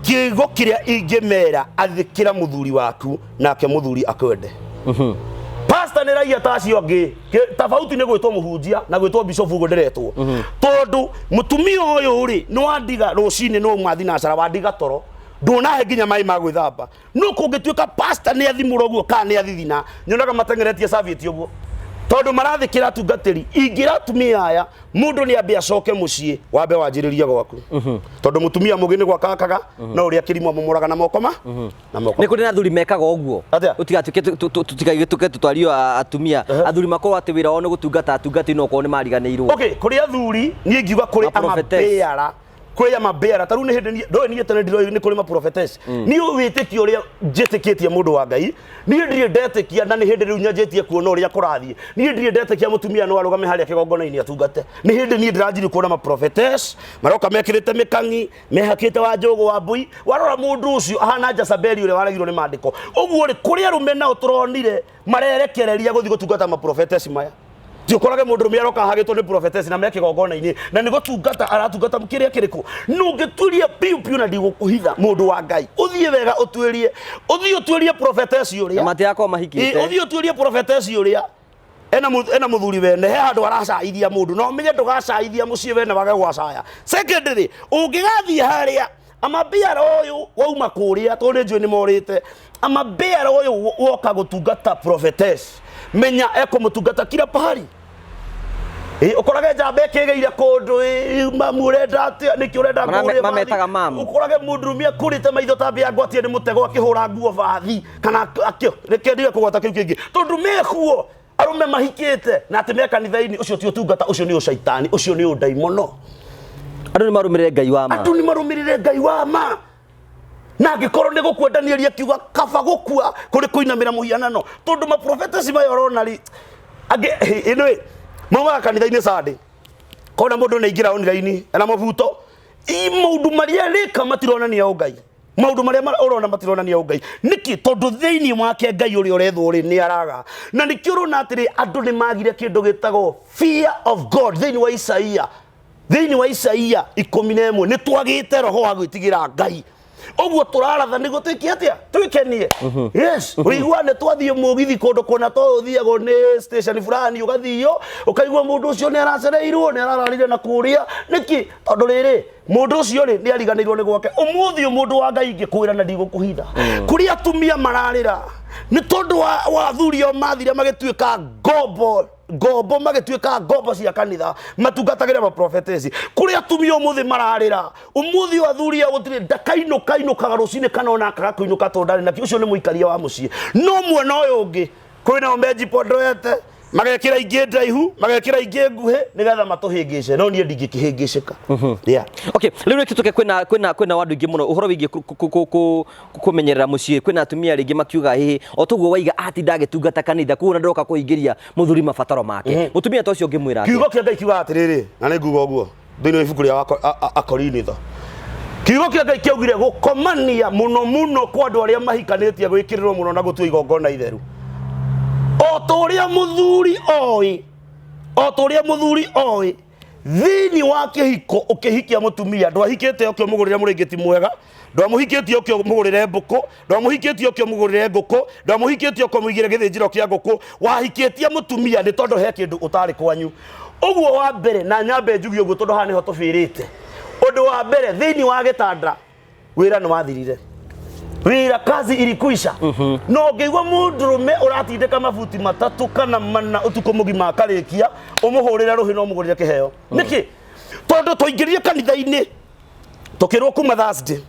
Kiugo kĩrĩa ingĩmera, athĩkĩra mũthuri waku nake mũthuri akwende. Pastor nĩ raia ta acio angĩ. Tofauti nĩ gwĩtwo mũhunjia na gwĩtwo bishop ũguo ndĩretwo. Tondũ mũtumia ũyũ rĩ, nĩ wandiga rũcinĩ nĩ wauma thinacara, wandiga toro, ndũnahe nginya maĩ ma gwĩthamba. No kũngĩtuĩka pastor nĩ athimũra ũguo kana nĩ athithina, nyonaga mateng'eretie serviette ũguo, tondũ marathĩkĩra atungatĩri. Ingĩra atumia aya, mũndũ nĩ ambe acoke mũciĩ, wambe wanjĩrĩrie gwaku, tondũ mũtumia mũgĩ nĩ gwaka akaga, no ũrĩa kĩrimũ amomoraga na moko ma na moko. Nĩ kũrĩ na athuri mekaga ũguo. Atĩa? Tũtigatuĩke tũtigagĩtuĩke tũtwario atumia. Athuri makorwo atĩ wĩra wao nĩ gũtungata atungatĩri, no okorwo nĩ mariganĩirwo. Okay, kũrĩ athuri niĩ ngiuga kũrĩ Ma-prophetess. amabeara, kũrĩ amabeara. Ta rĩu nĩ hĩndĩ niĩ ndũĩ niĩ tene ndiroĩ nĩ kũrĩ maprofetess. Niĩ wĩtĩkio ũrĩa njĩtĩkĩtie, mũndũ wa Ngai, niĩ ndirĩ ndetĩkia, na nĩ hĩndĩ rĩu nyanjĩtie kuona ũrĩa kũrathiĩ. Niĩ ndirĩ ndetĩkia mũtumia no arũgame harĩa kĩgongona-inĩ atungate. Nĩ hĩndĩ niĩ ndĩranjirie kuona maprofetess maroka mekĩrĩte mĩkang'i, mehakĩte wa njũgũ wa mbui. Warora mũndũ ũcio ahana Jezebeli ũrĩa waregirwo nĩ mandĩko ũguo rĩ. Kũrĩ arũme nao tũronire marerekereria gũthiĩ gũtungata maprofetess maya. Ti ũkorage mũndũ ũrũme aroka ahagĩtwo nĩ prophetess na me kĩgongona-inĩ na nĩ gũtungata aratungata kĩrĩa kĩrĩkũ. No ũngĩtuĩria piũ piũ, na ndigũkũhitha, mũndũ wa Ngai, ũthiĩ wega ũtuĩrie, ũthiĩ ũtuĩrie prophetess ũrĩa Na matigakorwo mahikĩte. Ĩ, ũthiĩ ũtuĩrie prophetess ũrĩa ena mũthuri wene, he handũ aracaithia mũndũ, na ũmenye ndũgacaithia mũciĩ wene wage gwacaya. Secondly, ũngĩgathiĩ harĩa amabiara ũyũ wauma kũrĩa, tondũ nĩ njũĩ nĩ morĩte amabiara ũyũ woka gũtungata prophetess, menya ekũmũtungata kila pahali. Ĩ, ũkorage njamba ĩkĩgĩire kũndũ, ĩ, mamu ũrenda atĩa, nĩkĩ ũrenda ngũgũrĩre bathi? Mametaga mamu. Ũkorage mũndũrũme akũrĩte maitho ta mbĩa ngwatie nĩ mũtego, akĩhũra nguo bathi kana akĩ reke ndige kũgwata kĩu kĩngĩ, tondũ mekuo arũme mahikĩte na atĩ me kanitha-inĩ. Ũcio ti ũtungata, ũcio nĩ ũcaitani, ũcio nĩ ũndaimono. Andũ nĩ marũmĩrĩre Ngai wa ma. Andũ nĩ marũmĩrĩre Ngai wa ma, na angĩkorwo nĩ gũkua, Danieli akiuga kaba gũkua kũrĩ kũinamĩra mũhianano, tondũ maprofetesi maya ũrona rĩ, angĩ ĩno maumaga kanitha-inĩ Sunday, kona mũndũ nĩ aingĩra online ena mũbuto. I maũndũ marĩa rĩka matironania ũngai, maũndũ marĩa ũrona matironania ũngai. Nĩkĩ? Tondũ thĩinĩ wake Ngai ũrĩa ũrethwo rĩ, nĩ araga. Na nĩkĩo ũrona atĩrĩ, andũ nĩ magire kĩndũ gĩtagwo fear of God. Thĩinĩ wa Isaia 11, nĩ twagĩte roho wa gwĩtigĩra Ngai. Ũguo tũraratha nĩguo twĩke atĩa? Twĩkenie. Yes, ũigua nĩ twathiĩ mũgithi kũndũ kũna, to ũthiagwo nĩ station fulani, ũgathio ũkaigua mũndũ ũcio nĩ aracereirwo, nĩ arararire na kũrĩa. Nĩkĩ? Tondũ rĩrĩ, mũndũ ũcio rĩ, nĩ ariganĩirwo nĩ gwake. Ũmũthĩ ũyũ, mũndũ wa Ngai, ingĩkwĩra na ndigũkũhitha, kũrĩ atumia mararĩra nĩ tondũ wa athuri ao mathire magĩtuĩka ngombo, ngombo, magĩtuĩka ngombo cia kanitha, matungatagĩra maprofetesi. Kũrĩ atumia ũmũthĩ mararĩra ũmũthĩ ũyũ athuri ao gũtirĩ ndakainũka, inũkaga rũcinĩ kana ona akaga kũinũka, tondũ ndarĩ nakĩo. Ũcio nĩ mũikaria wa mũciĩ. No mwena ũyũ ũngĩ kwĩnao mejipondoete, magekĩra ingĩ ndaihu, magekĩra ingĩ nguhĩ, nĩgetha matũhĩngĩce. No niĩ ndingĩkĩhĩngĩcĩka, yeah. Okay, rĩu rĩngĩ tũke kwĩna andũ aingĩ mũno ũhoro wĩgiĩ kũmenyerera mũciĩ. Kwĩna atumia rĩngĩ makiuga hihi o toguo waiga atinda agĩtungata kanitha, koguo na ndoka kũhingĩria mũthuri mabataro make. Mũtumia ta ũcio ũngĩmwĩra atĩa? Kiugo kĩa Ngai kiugaga atĩrĩrĩ, na nĩ nguga ũguo thĩinĩ wa ibuku rĩa Akorinitho, kiugo kĩa Ngai kĩaugire gũkomania mũno mũno kwa andũ arĩa mahikanĩtie gwĩkĩrĩrwo mũno na gũtua igongona itheru, o ta ũrĩa mũthuri oĩ, o ta ũrĩa mũthuri oĩ thĩinĩ wa kĩhiko. Ũkĩhikia mũtumia, ndwahikĩte ũkĩ ũmũgũrĩre mũrĩngĩti mwega, ndwamũhikĩtie ũkĩ ũmũgũrĩre mbũkũ, ndwamũhikĩtie ũkĩ ũmũgũrĩre ngũkũ, ndwamũhikĩtie ũkĩ ũmũigĩre gĩthĩnjĩro kĩa ngũkũ. Wahikĩtie mũtumia nĩ tondũ he kĩndũ ũtarĩ kwanyu. Ũguo wa mbere, na nyambe njuge ũguo tondũ haha nĩho tũbĩrĩte, ũndũ wa mbere, thĩinĩ wa gĩtanda wĩra nĩ wathirire, wĩra, kazi ilikuisha. No ũngĩigua mũndũrũme ũratindĩka mabuti 3 kana 4 ũtukũ mũgima akarĩkia, ũmũhũrĩre rũhĩ, no ũmũgũrĩre kĩheo. Nĩkĩ? Tondũ twaingĩrire kanitha-inĩ tũkĩrwo kuma Thursday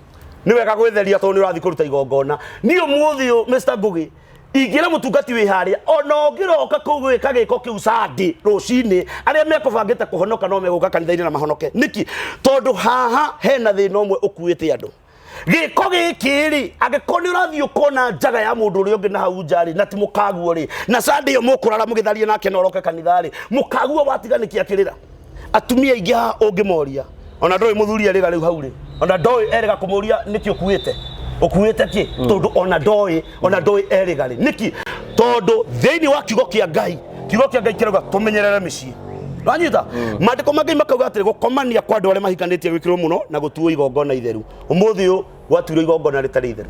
nĩ wega gwĩtheria tondũ nĩ ũrathiĩ kũruta igongona. Niĩ ũmũthĩ ũyũ, Mr. Ngugi, ingĩra mũtungati wĩ harĩa, ona ũngĩroka kũu gwĩka gĩko kĩu Sunday rũcinĩ, arĩa mekũbangĩte kũhonoka no megũka kanitha-inĩ na mahonoke. Nĩkĩ? Tondũ haha hena thĩna ũmwe ũkuĩte andũ. Gĩko gĩkĩ rĩ, angĩkorwo nĩ ũrathiĩ ũkona njaga ya mũndũ ũrĩa ũngĩ na hau nja rĩ, na ti mũkaguo rĩ, na Sunday ĩyo mũkũrara mũgĩtharia nake na ũroke kanitha rĩ, mũkaguo watiga nĩkĩ akĩrĩra? Atumia aingĩ haha ũngĩmoria, ona ndoĩ mũthuri erĩga rĩu hau rĩ, ona ndoĩ erĩga kũmũria nĩkĩ ũkuĩte, ũkuĩte kĩ, tondũ ona ndoĩ, ona ndoĩ erĩga rĩ. Nĩkĩ? Tondũ thĩinĩ wa kiugo kĩa Ngai, kiugo kĩa Ngai kĩrauga tũmenyerere mĩciĩ. Wanyita? Maandĩko ma Ngai makauga atĩrĩ, gũkomania kwa andũ arĩa mahikanĩtie gwĩkĩrwo mũno na gũtuo igongona itheru. Ũmũthĩ ũyũ gwatuirwo igongona rĩtarĩ itheru.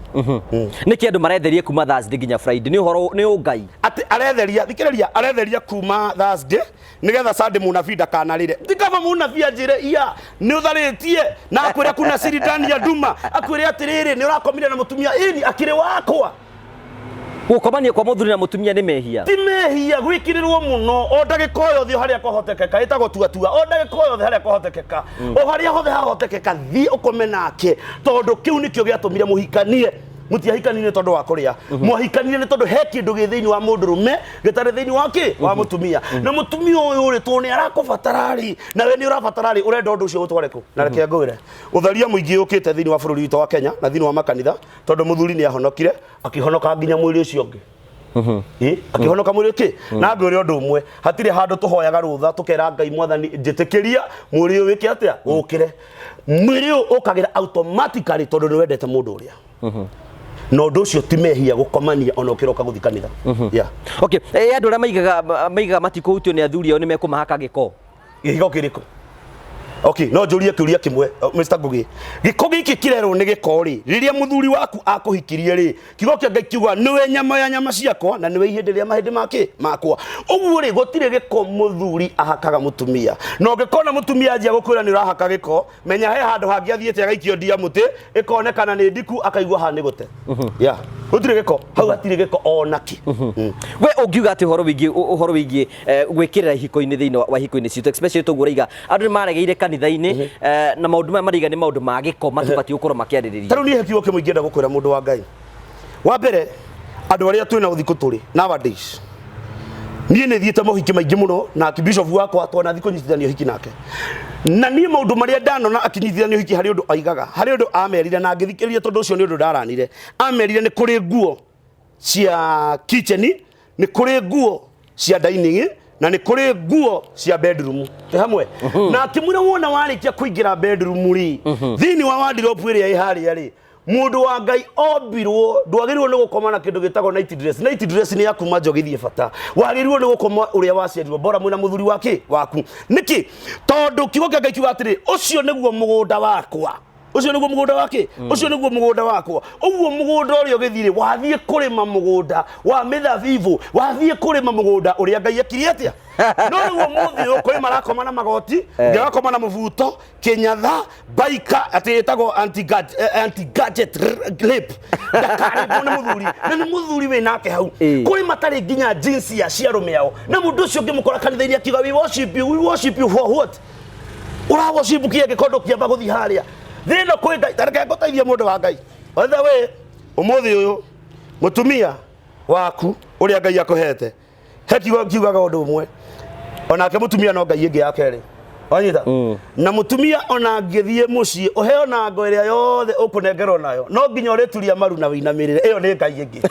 Nĩkĩ andũ maretheria kuma Thursday nginya Friday? Nĩ ũhoro nĩ ũngai. Atĩ aretheria, thikĩrĩria, aretheria kuma Thursday nĩgetha Sunday mũnabii ndakanarĩre. Ti kaba mũnabii anjĩre iya nĩ ũtharĩtie na akwĩre kuna siri ndani ya nduma, akwĩre atĩrĩrĩ nĩ ũrakomire na mũtumia ĩni akĩrĩ wakwa. Gũkomania kwa mũthuri na mũtumia nĩ mehia. Ti mehia gwĩkĩrĩrwo mũno o ndagĩka o yothe o harĩa kwahotekeka, ĩtagwo tuatua, o ndagĩka o yothe harĩa kwahotekeka, o harĩa hothe hahotekeka, thiĩ ũkome nake, tondũ kĩu nĩkĩo gĩatũmire mũhikanie. Mũtiahikanire tondũ wa kũrĩa, mwahikanire nĩ tondũ he kĩndũ gĩ thĩinĩ wa mũndũrũme gĩtarĩ thĩinĩ wa kĩ wa mũtumia. Na mũtumia ũyũ rĩ, tondũ nĩ arakũbatara rĩ, nawe nĩ ũrabatara rĩ, ũrenda ũndũ ũcio ũtware kũ? Na reke ngwĩre, ũtharia mũingĩ ũkĩte thĩinĩ wa bũrũri witũ wa Kenya na thĩinĩ wa makanitha, tondũ mũthuri nĩ ahonokire, akĩhonoka nginya mwĩrĩ ũcio ũngĩ. Ĩ, akĩhonoka mwĩrĩ kĩ na ngwĩre ũndũ ũmwe, hatirĩ handũ tũhoyaga rũtha tũkera Ngai, mwathani njĩtĩkĩria mwĩrĩ ũyũ wĩke atĩa, ũkĩre. Mwĩrĩ ũyũ ũkagĩra automatically tondũ nĩ wendete mũndũ ũrĩa. Na ũndũ ũcio ti mehia gũkomania ona ũkĩroka gũthiĩ kanitha. Yeah. Okay, andũ arĩa maigaga matikũhutio nĩ athuri ao nĩ mekũmahaka gĩko. Gĩko kĩrĩkũ? Okay, no njũrie kĩũria kĩmwe, Mr. Ngugi. Gĩko gĩkĩ kĩrerwo nĩ gĩko rĩ, rĩrĩa mũthuri waku akũhikirie rĩ, kiugo kĩa Ngai kiuga nĩwe nyama ya nyama ciakwa na nĩwe ihĩndĩ rĩa mahĩndĩ make makwa. Ũguo rĩ, gũtirĩ gĩko mũthuri ahakaga mũtumia. Na ũngĩkona mũtumia anjia gũkwĩra nĩ ũrahaka gĩko, menya he handũ hangĩ athiĩte agaikio ndia mũtĩ, ĩkonekana nĩ ndiku, akaigua haha nĩ gũte. Yeah. Gũtirĩ gĩko, hau hatirĩ gĩko ona kĩ. We ũngiuga atĩ ũhoro wĩgiĩ gwĩkĩrĩra ihiko-inĩ, thĩinĩ wa ihiko-inĩ citũ, especially toguo ũraiga andũ nĩ maregeire kanitha-inĩ, na maũndũ maya maraiga nĩ maũndũ ma gĩko matibatiĩ gũkorwo makĩarĩrĩrio. Ta rĩu niĩ he kiugo kĩmwe ingĩenda gũkwĩra, mũndũ wa Ngai. Wa mbere, andũ arĩa twĩna ũthikũ tũrĩ nowadays, niĩ nĩ thiĩte mohiki maingĩ mũno na bishop wakwa twanathiĩ kũnyitithania ũhiki nake, na niĩ maũndũ marĩa ndanona akinyitithania ũhiki, harĩ ũndũ aigaga, harĩ ũndũ amerire na ngĩthikĩrĩria, tondũ ũcio nĩ ũndũ ndaranire. Amerire nĩ kũrĩ nguo cia kitchen, nĩ kũrĩ nguo cia dining, na nĩ kũrĩ nguo cia bedroom. Tĩ hamwe na akĩmwĩra, wona warĩkia kũingĩra bedroom rĩ, thĩinĩ wa wardrobe ĩrĩa ĩ harĩa rĩ, mũndũ wa Ngai ombirwo, ndwagĩrĩirwo nĩ gũkoma na kĩndũ gĩtagwo night dress. Night dress nĩ ya kuma nja ũgĩthiĩ bata. Wagĩrĩirwo nĩ gũkoma ũrĩa waciarirwo, bora mwĩna mũthuri wake waku. Nĩkĩ? Tondũ kiugo kĩa Ngai kiuga atĩrĩ, ũcio nĩguo mũgũnda wakwa, ũcio nĩguo mũgũnda wake, ũcio nĩguo mũgũnda wakwa. Ũguo mũgũnda ũrĩa ũgĩthiĩ, wathiĩ kũrĩma mũgũnda wa mĩthabibũ, wathiĩ kũrĩma mũgũnda ũrĩa Ngai ekire atĩa. No rĩu ũmũthĩ ũyũ kwĩ marakoma na magoti, ũngĩ agakoma na mũbuto, kĩnyatha, baika, atĩ ĩtagwo anti gadget rape, ndakarĩngwo nĩ mũthuri, na nĩ mũthuri wĩ nake hau. Kũrĩ matarĩ nginya jeans ya ciarũme ao, na mũndũ ũcio ũngĩmũkora kanitha-inĩ akiuga, "We worship you, we worship you." For what? Ũra worship kĩ angĩkorwo ndũkĩamba gũthiĩ harĩa thĩna kwĩ Ngai? Tareke ngũteithie, mũndũ wa Ngai. By the way, ũmũthĩ ũyũ mũtumia waku ũrĩa Ngai akũhete, he kiugo kiugaga ũndũ ũmwe, onake mũtumia no Ngai ĩngĩ ya kerĩ, wanyita? Na mũtumia ona angĩthiĩ mũciĩ ũheo na ngo ĩrĩa yothe ũkũnengerwo nayo, no nginya ũrĩturia maru na wĩinamĩrĩre. Ĩyo nĩ Ngai ĩngĩ.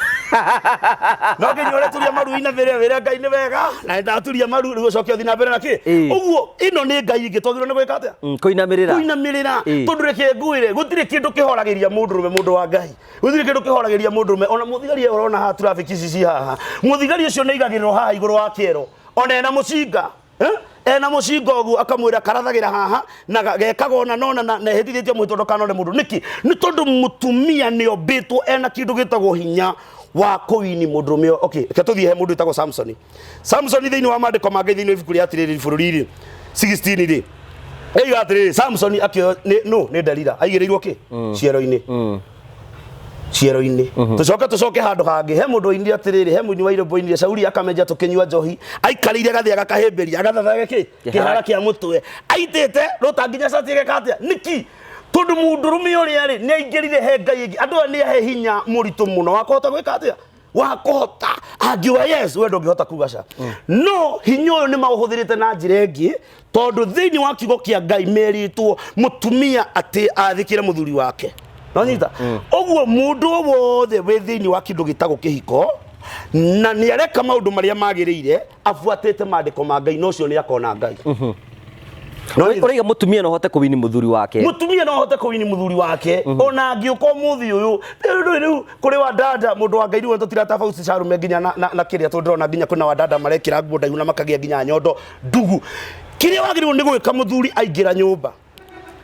No nginya ũrĩturia maru, wĩinamĩrĩre, wĩre Ngai nĩ wega na nĩndaturia maru, rĩu ũcoke ũthiĩ na mbere na kĩ. Ũguo ĩno nĩ Ngai ĩngĩ twagĩrĩirwo nĩ gwĩka atĩa? Kũinamĩrĩra. Kũinamĩrĩra. Tondũ reke ngwĩre, gũtirĩ kĩndũ kĩhoragĩria mũndũrũme, mũndũ wa Ngai, gũtirĩ kĩndũ kĩhoragĩria mũndũrũme. Ona mũthigari ũyũ ũrona haha, traffic ici ci haha, mũthigari ũcio nĩ aigagĩrĩrwo haha igũrũ wa kĩero, ona ena mũcinga. Eh? Ena mũcinga ũguo, akamwĩra karathagĩra haha na gekaga ona nona na ehĩtithĩtie mwĩtwa ndũkanone mũndũ. Nĩkĩ? Nĩ tondũ mũtumia nĩ ombĩtwo ena kĩndũ gĩtagwo hinya wa kũini mũndũrũme ũyũ. Okay, reke tũthiĩ he mũndũ wĩtagwo Samsoni. Samsoni thĩinĩ wa maandĩko ma Ngai, thĩinĩ wa ibuku rĩa atĩrĩrĩ bũrũri-rĩ 16 rĩ, ĩiga atĩrĩrĩ, Samsoni akĩoyo nĩ no nĩ Delila, aigĩrĩirwo kĩ ciero-inĩ. Ciero-inĩ tũcoke tũcoke handũ hangĩ. He mũndũ oinire atĩrĩrĩ, he mũini wa irũmbo oinire Shauri akamenja tũkĩnyua njohi, aikarĩire gathĩ agakahĩmbĩria, agathathage kĩ kĩhara kĩa mũtwe, aitĩte rũta nginya cati ĩgeka atĩa. Nĩki? Tondũ mũndũrũme ũrĩa rĩ nĩ aingĩrire he Ngai ĩngĩ. Andũ aya nĩ ahe hinya mũritũ mũno wa kũhota gwĩka atĩa, wa kũhota angiuga yes, we ndũngĩhota kuga ca. No hinya ũyũ nĩ maũhũthĩrĩte na njĩra ĩngĩ, tondũ thĩinĩ wa kiugo kĩa Ngai merĩtwo mũtumia atĩ athĩkĩre mũthuri wake. Nonyita ũguo, mũndũ o wothe wĩ thĩinĩ wa kĩndũ gĩtagwo kĩhiko na nĩ areka maũndũ marĩa magĩrĩire abuatĩte maandĩko ma Ngai, na ũcio nĩ akona Ngai. Nonyita? Ũraiga mũtumia no ahote kũwini mũthuri wake? Mũtumia no ahote kũwini mũthuri wake ona angĩũka ũmũthĩ ũyũ. Rĩu rĩu kũrĩ wa dada, mũndũ wa Ngai, rĩu tũtiratafauti carume nginya na kĩrĩa, tondũ ndĩrona nginya kwĩna wa dada marekĩra nguo ndaihu na makagĩa nginya nyondo ndugu. Kĩrĩa wagĩrĩirwo nĩ gwĩka, mũthuri aingĩra nyũmba,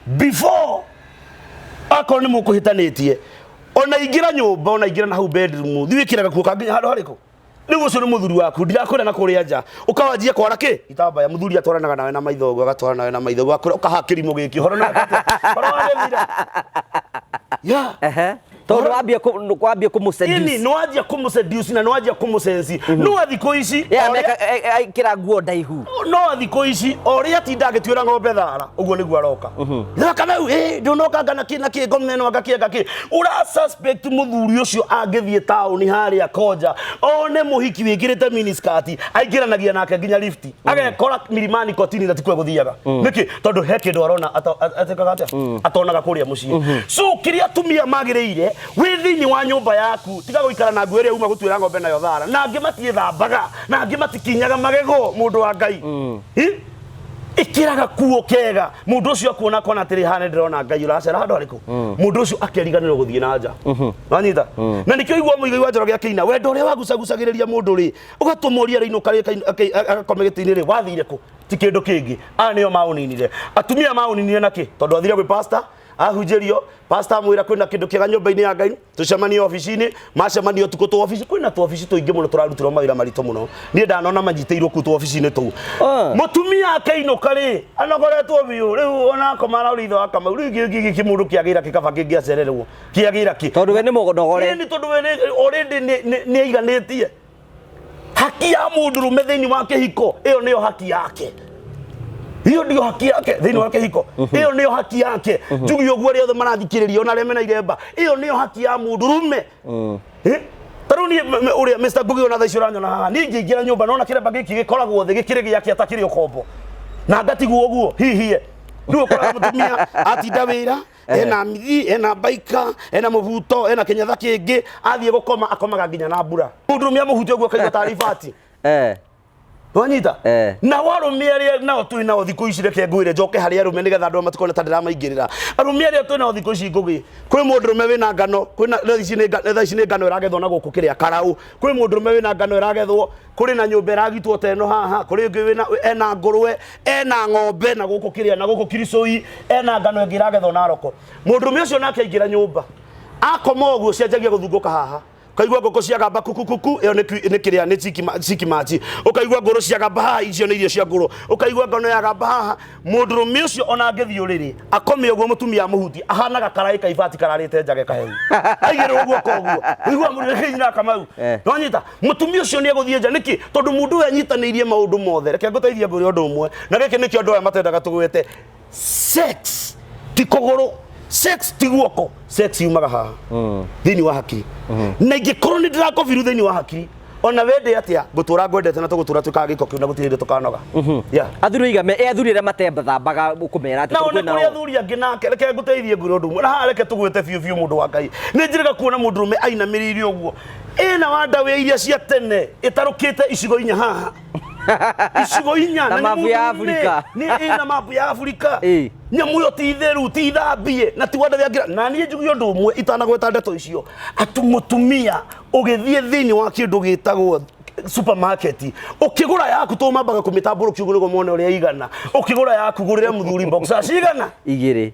before akorwo nĩ mũkũhĩtanĩtie, ona ingĩra nyũmba, ona ingĩra na hau bedroom, thiĩ wĩkĩre gakuo ka nginya handũ harĩkũ. Rĩu ũcio nĩ mũthuri waku, ndirakwĩra na kũrĩa nja ũkawanjia kwara kĩ itambaya. Mũthuri atwaranaga nawe na maitho ũguo, agatwarana nawe na maitho ũguo, akwĩra ũkaha kĩrimũ gĩkĩ ũhoro nĩ ũhoro wagĩthira ya. Ehe. Tondũ wambia kũmũ-seduce. Ini nĩ wanjia kũmũ-seduce na nĩ wanjia kũmũ-sense. No thikũ ici Ye ameka ekĩra nguo ndaihu. No thikũ ici o ũrĩa atinda agĩtuĩra ng'ombe thara, ũguo nĩguo aroka thakame. Ĩ ndũnoka na kĩ na kĩ, ngome ĩno anga kĩ anga kĩ. Ũra suspect mũthuri ũcio angĩthiĩ taũni harĩa Konja one mũhiki wĩkĩrĩte miniskirt, aingĩranagia nake nginya lift, agekora milimani kotini na tikwe gũthiaga. Nĩkĩ? Tondũ he kĩndũ arona atĩkaga atĩa atonaga kũrĩa mũciĩ. So kĩrĩa atumia magĩrĩire, wĩ thĩinĩ wa nyũmba yaku, tiga gũikara na nguo ĩrĩa uma gũtuĩra ng'ombe nayo thara, na angĩ matiĩthambaga, na angĩ matikinyaga magego. Mũndũ wa Ngai, Hi? Ĩkĩra gakuo kega, mũndũ ũcio akuona akona atĩrĩ, haha nĩ ndĩrona Ngai ũracera handũ harĩkũ. Mũndũ ũcio akeriganĩrwo gũthiĩ na nja. Wanyita? Na nĩkĩo igua Mũigai wa Njoroge akĩina wendo ũrĩa wagucagucagĩrĩria mũndũ rĩ, ũgatũma ũria rĩinũka rĩ, agakome gĩtĩ-inĩ rĩ, wathire kũ? Ti kĩndũ kĩngĩ, aya nĩo maũninire. Atumia maũninire nakĩ? Tondũ athire gwĩ pastor, ahunjĩrio, pastor amwĩra kwĩna kĩndũ kĩega nyũmba-inĩ ya Ngai, tũcemanie obici-inĩ. Macemania ũtukũ tũ obici, kwĩna tũ obici tũingĩ mũno tũrarutĩrwo mawĩra maritũ mũno. Niĩ ndanona manyitĩirwo kũu tũ obici-inĩ tũu. Mũtumia akĩinũka rĩ, anogoretwo biũ. Rĩu ona akoma araũria ithe wa Kamau, rĩu gĩkĩ gĩkĩ mũndũ kĩagĩra kĩ kaba kĩngĩacererwo kĩagĩra kĩ? Tondũ we nĩ mũnogore. Ĩni, tondũ we already nĩ aiganĩtie. Haki ya mũndũrũme thĩinĩ wa kĩhiko, ĩyo nĩyo haki yake, iyo ndio haki yake thĩinĩ wa kĩhiko, ĩyo nĩyo haki yake. Njugi ũguo, arĩa othe marathikĩrĩria, ona arĩa mena iremba, ĩyo nĩyo haki ya mũndũrũme. Eh? Ta rĩu niĩ ũrĩa Mr. Ngugi, ona thaa ici ũranyona haha, niĩ ingĩingĩra nyũmba nona kĩremba gĩkĩ gĩkoragwo thĩ gĩkĩrĩ gĩake atakĩrĩ ũkombo na ngatigwo ũguo hihie. Rĩu ũkoraga mũtumia atinda wĩra, ena mithi, ena baika, ena mũbuto, ena kĩnyatha kĩngĩ, athiĩ gũkoma akomaga nginya na mbura. Mũndũrũme amũhutia ũguo akaigua tarĩ ibati. Wanyita? Nao arũme arĩa nao twĩ nao thikũ ici, reke ngwĩre, njoke harĩ arũme nĩgetha andũ matikone ta ndĩramaingĩrĩra. Arũme arĩa twĩ nao thikũ ici, Ngũgĩ, kwĩ mũndũrũme wĩna ngano, kwĩna thaa ici nĩ ngano ĩragethwo na gũkũ kĩrĩa karaũ. Kwĩ mũndũrũme wĩna ngano ĩragethwo, kũrĩ na nyũmba ĩragitwo ta ĩno haha, kũrĩ ũngĩ wĩna ena ngũrwe, ena ng'ombe na gũkũ kĩrĩa na gũkũ Kiricũi, ena ngano ĩngĩ ĩragethwo Naroko. Mũndũrũme ũcio nake aingĩra nyũmba akoma ũguo, cianjagia gũthungũka haha, ukaigua ngũkũ ciagamba kukukuku, ĩyo nĩ kĩrĩa nĩ chiki machi. Ũkaigua ngũrũ ciagamba haha, icio nĩ irio cia ngũrũ. Ũkaigua ngano yagamba haha. Mũndũrũme ũcio ona angĩthiĩ ũrĩrĩ akome ũguo, mũtumia amũhutie, ahanaga karaĩ ka ibati kararĩte njage kahehu, aigĩrĩrwo guoko ũguo, ũigua mũrĩrĩ nyina Kamau. Nwanyita? Mũtumia ũcio nĩ egũthiĩ nja. Nĩkĩ? Tondũ mũndũ ũyũ anyitanĩirie maũndũ mothe. Reke ngũteithie ngwĩre ũndũ ũmwe, na gĩkĩ nĩkĩo andũ aya matendaga tũgwete. Sex ti kũgũrũ, sex ti guoko, sex yumaga haha thĩinĩ wa hakiri. Na ingĩkorwo nĩ ndĩrakobiru thĩinĩ wa hakiri, ona wende atĩa, ngũtũra ngwendete na tũgũtũra twĩkaga gĩko kĩu na gũtirĩ hĩndĩ tũkanoga. Yeah. Athuri oiga e athuri arĩa matethambaga ũkũmera atĩ Na tondũ ona kwĩna kũrĩ athuri angĩ nake, reke ngũteithie ngwĩre ũndũ ũmwe na haha reke tũgwĩte biũ biũ. Mũndũ wa Ngai, nĩ njĩrĩga kuona mũndũrũme ainamĩrĩire ũguo, ĩna wandawĩ iria cia tene ĩtarũkĩte icigo inya haha, icigo inya. Na nĩ mabu ya mũndũrũme, Afrika. nĩ ĩna mabu ya Afrika. Nyamũ ĩyo ti theru, ti thambie, na ti wandawĩ angĩra. Na niĩ njuge ũndũ ũmwe itanagweta ndeto icio, atĩ mũtumia ũgĩthiĩ thĩinĩ wa kĩndũ gĩtagwo supermarket ũkĩgũra yaku, to mambaga kũmĩtambũrũkia ũguo nĩguo mone ũrĩa igana. Ũkĩgũra yaku, gũrĩre mũthuri boxer cigana? Igĩrĩ.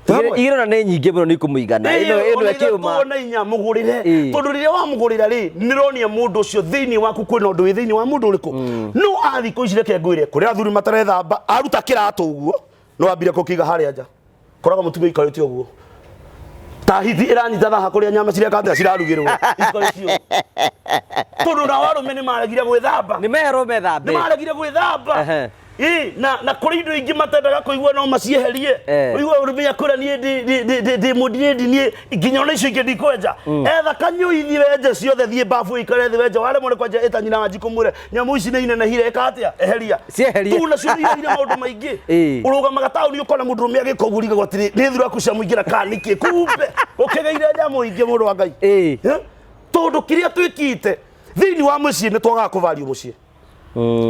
Hamwe. Igĩrĩ ona nĩ nyingĩ mũno, nĩ ikũmũigana ĩno ĩno ĩkĩũma. Ona inya mũgũrĩre. Tondũ rĩrĩa wamũgũrĩra rĩ, nĩronia mũndũ ũcio thĩinĩ waku kwĩna ũndũ wĩ thĩinĩ wa mũndũ ũrĩkũ. No athikũ ici, reke ngwĩre, kũrĩ athuri matarethamba. Aruta kĩratũ ũguo, no ambire kũkĩiga harĩa nja, koraga mũtumia ikarĩte ũguo. Ta hiti ĩranyita thaha kũrĩa nyama cireka atĩa cirarugĩrwo iko icio, tondũ nao arũme nĩ maregire gwĩthamba. Nĩ merwo methambe. Nĩ maregire gwĩthamba. Ĩ, na kũrĩ indo ingĩ matendaga kũigua no macieherie. Ũigua ũrũme akwĩra, niĩ ndĩ mũndinĩ, niĩ nginya ona icio ingĩ ndikwenja. Etha kanyũi, thiĩ wenje ciothe, thiĩ babu ikare thĩ wenje. Waremwo nĩ kwenja, ĩta nyina wa njikũ, mwĩre nyamũ ici nĩ inenehire, ĩka atĩa, eheria. Cieherie. Tu nacio nĩ ireheire maũndũ maingĩ. Ũrũgamaga taũni ũkona mũndũ ũrũme agĩka ũguo, ũrigagwo atĩrĩ, nĩ thuraku cia mũingĩra kana nĩkĩ, kumbe ũkĩgĩire nyamũ ingĩ, mũndũ wa Ngai. Eh? Tondũ kĩrĩa twĩkĩte thĩinĩ wa mũciĩ nĩ twagaga kũvario mũciĩ,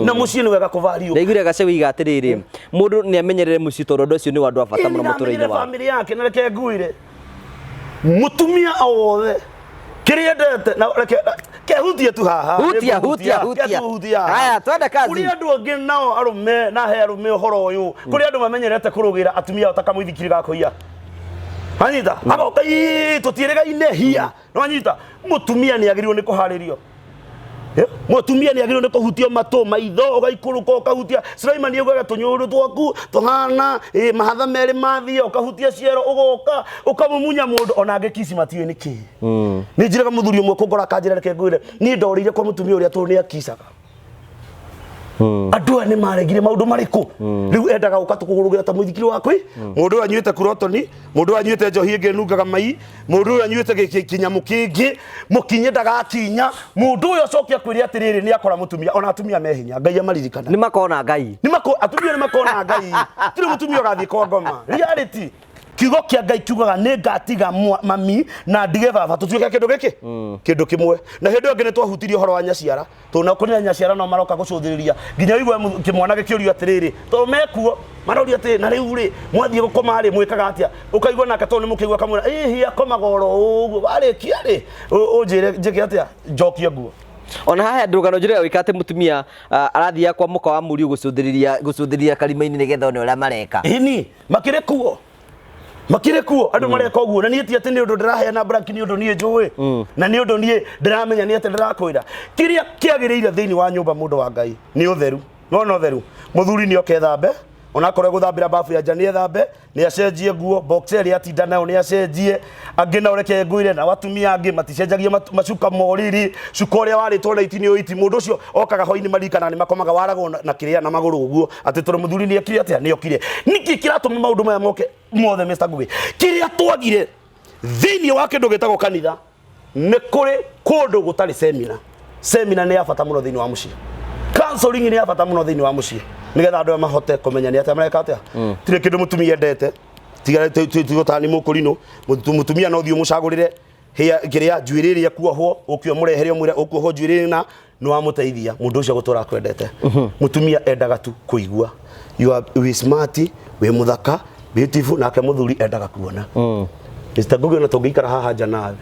na mũciĩ nĩ wega kũvario. Ndaiguire Gacau iga atĩrĩrĩ, mũndũ nĩ amenyerere mũciĩ tondũ andũ acio nĩ andũ a bata mũno mũtũrĩre-inĩ wao. Famĩlĩ yake, na reke nguire, mũtumia o wothe kĩrĩa endete, na reke kehutie tu haha. Hutia, hutia, hutia. Kehutia haha. Haya, twende kazi. Kũrĩ andũ angĩ nao arũme, na he arũme ũhoro ũyũ, kũrĩ andũ mamenyerete kũrũgĩra atumia ao ta kamũithikiri ga kũiya. Wanyita agoka, "Ii, tũtiĩrĩgaine hia." Nĩwanyita, mũtumia nĩ agĩrĩirwo nĩ kũharĩrio. Mũtumia nĩ agĩrĩirwo nĩ kũhutio matũ, maitho, ũgaikũrũka ũkahutia. Sulaiman augaga tũnyũrũ twaku tũhana mahatha merĩ mathia, ũkahutia ciero, ũgoka ũkamumunya mũndũ ona angĩ kici matiũĩ nĩ kĩĩ. Nĩ njĩraga mũthuri ũmwe kũngora akanjĩra, reke ngwĩre, niĩ ndorĩire kwa mũtumia ũrĩa tondũ nĩ akicaga. Andũ aya nĩ maregire maũndũ marĩkũ rĩu endaga gũka tũkũgũrũgĩra ta mũithikiri wa kwĩ mũndũ ũyũ anyuĩte kurotoni, mũndũ ũyũ anyuĩte njohi ĩngĩ ĩnungaga mai, mũndũ ũyũ anyuĩte kĩnyamũ kĩngĩ mũkinye ndagakinya. Mũndũ ũyũ acoke akwĩre atĩrĩrĩ, nĩ akora mũtumia. Ona atumia me hinya, Ngai amaririkana. Nĩ makona Ngai. Nĩ mako atumia nĩ makona Ngai. Tirĩ mũtumia ũgathiĩ kwa ngoma. Reality, kiugo kĩa Ngai kiugaga nĩ ngatiga mami na ndige baba, tũtuĩke kĩndũ gĩkĩ, kĩndũ kĩmwe. Na hĩndĩ ĩyo ĩngĩ nĩ twahutirie ũhoro wa nyaciara, tondũ na kũrĩ na nyaciara no maroka gũcũthĩrĩria nginya ũigue kĩmwana gĩkĩũrio atĩrĩrĩ, tondũ mekuo maroria atĩrĩ, na rĩu rĩ, mwathiĩ gũkoma rĩ, mwĩkaga atĩa? Ũkaigua nake tondũ nĩ mũkĩigua kamwĩra, ĩhi akomaga oro ũguo, warĩkia rĩ, ũnjĩre njĩke atĩa, njokie nguo. Ona haha ndũgano njĩra wĩka atĩ mũtumia arathiaga kwa mũka wa mũriũ gũcũthĩrĩria karima-inĩ nĩgetha one ũrĩa mareka. Ĩni makĩrĩ kuo, makĩrĩ kuo andũ mareka ũguo. Na niĩ ti atĩ nĩ ũndũ ndĩraheana braki, nĩ ũndũ niĩ njũĩ na nĩ ũndũ niĩ ndĩramenya nĩ atĩ ndĩrakwĩra kĩrĩa kĩagĩrĩire thĩinĩ wa nyũmba, mũndũ wa Ngai, nĩ ũtheru. Nona ũtheru, mũthuri nĩ oke thambe, onakorwo egũthambĩra babu ya nja nĩ ethambe, nĩ acenjie nguo, boxer ĩrĩa atinda nayo nĩ acenjie. Angĩ nao, reke ngwĩre, nao atumia angĩ maticenjagia macuka morĩrĩ, cuka ũrĩa warĩtwo na 1908. Mũndũ ũcio okaga hwainĩ, maririkana nĩ makomaga waragwo na kĩrĩa na magũrũ ũguo, atĩ tondũ mũthuri nĩ ekire atĩa, nĩ okire. Nĩkĩ kĩratũma maũndũ maya moke mothe, Mr. Ngugi? Kĩrĩa twagire thĩinĩ wa kĩndũ gĩtagwo kanitha, nĩ kũrĩ kũndũ gũtarĩ semina. Semina nĩ ya bata mũno thĩinĩ wa mũciĩ, counseling nĩ ya bata mũno thĩinĩ wa mũciĩ, nĩgetha andũ aya mahote kũmenya nĩ atĩa mareka atĩa. Tirĩ kĩndũ mũtumia endete tiga tigũtani mũkũrinũ. Mũtumia no thiĩ ũmũcagũrĩre kĩrĩa njuĩrĩ ĩrĩa kuohwo, ũke ũmũrehere, ũmwĩre ũkuohwo njuĩrĩ na nĩ wamũteithia mũndũ ũcio gũtũra akwendete. Mũtumia endaga tu kũigua you are wĩ smart, wĩ mũthaka, beautiful. Nake mũthuri endaga kuona. Mr. Ngugi, ona tũngĩikara haha nja nawe,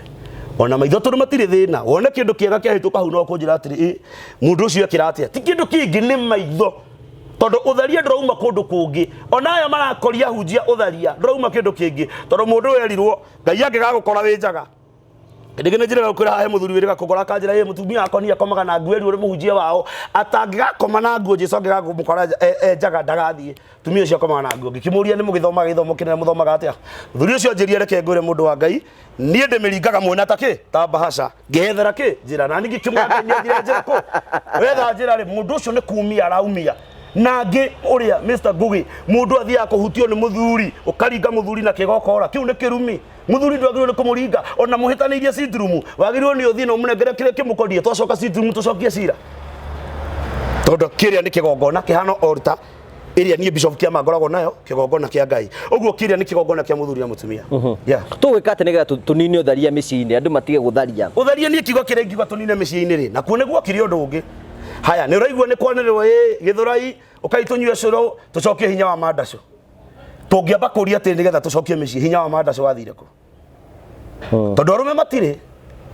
ona maitho tondũ matirĩ thĩna, wone kĩndũ kĩega kĩahĩtũka hau, no kũnjĩra atĩrĩ, "Ĩ, mũndũ ũcio ekĩra atĩa?" Ti kĩndũ kĩngĩ, nĩ maitho, tondũ ũtharia ndũrauma kũndũ kũngĩ. Ona aya marakoria hunjia, ũtharia ndũrauma kĩndũ kĩngĩ, tondũ mũndũ ũyũ erirwo Ngai angĩgagũkora wĩ njaga. Rĩngĩ nĩ njĩra gũkwĩra hahe mũthuri wĩrĩga kũgora akanjĩra, ĩ mũtumia wakwa niĩ akomaga na nguo, ĩru ũrĩ mũhunjia wao atangĩgakoma na nguo, Jesu angĩgakũmũkora e njaga ndagathiĩ. Mũtumia ũcio akomaga na nguo. Ngĩkĩmũria, nĩ mũgĩthomaga gĩthomo kĩnene, mũthomaga atĩa? Mũthuri ũcio anjĩria, reke ngwĩre, mũndũ wa Ngai, niĩ ndĩmĩringaga mwena ta kĩ ta bahasha, ngĩethera kĩ njĩra. Na ningĩ kĩmũra Ngai nĩethire njĩra kũ wetha njĩra rĩ, mũndũ ũcio nĩ kumia araumia. Na ngĩ ũrĩa, Mr. Ngugi, mũndũ athiaga kũhutio nĩ mũthuri, ũkaringa mũthuri na kĩgokora, kĩu nĩ kĩrumi. Mũthuri ndwagĩrĩirwo nĩ kũmũringa ona mũhĩtanĩirie sitrumu. Wagĩrĩirwo nĩ ũthiĩ na ũmũnengere kĩrĩa kĩmũkoniĩ, twacoka sitrumu tũcokie cira, tondũ kĩrĩa nĩ kĩgongona kĩhana orta ĩrĩa niĩ Bishop Kĩama ngoragwo nayo, kĩgongona kĩa Ngai. Ũguo kĩrĩa nĩ kĩgongona kĩa mũthuri na mũtumia. Yeah. Tũgwĩka atĩ nĩgetha tũnine ũtharia mĩciĩ-inĩ, andũ matige gũtharia? Ũtharia, niĩ kiugo kĩrĩa ingiuga tũnine mĩciĩ-inĩ rĩ, nakuo nĩguo kĩrĩ ũndũ ũngĩ. Haya, nĩ ũraigua nĩ kwanĩrĩrwo ĩ Gĩthũrai, ũkai tũnyue cũrũ tũcokie hinya wa mandacũ. Tũngĩamba kũria atĩrĩ, nĩgetha tũcokie mĩciĩ, hinya wa mandacũ wathire kũ? Tondũ arũme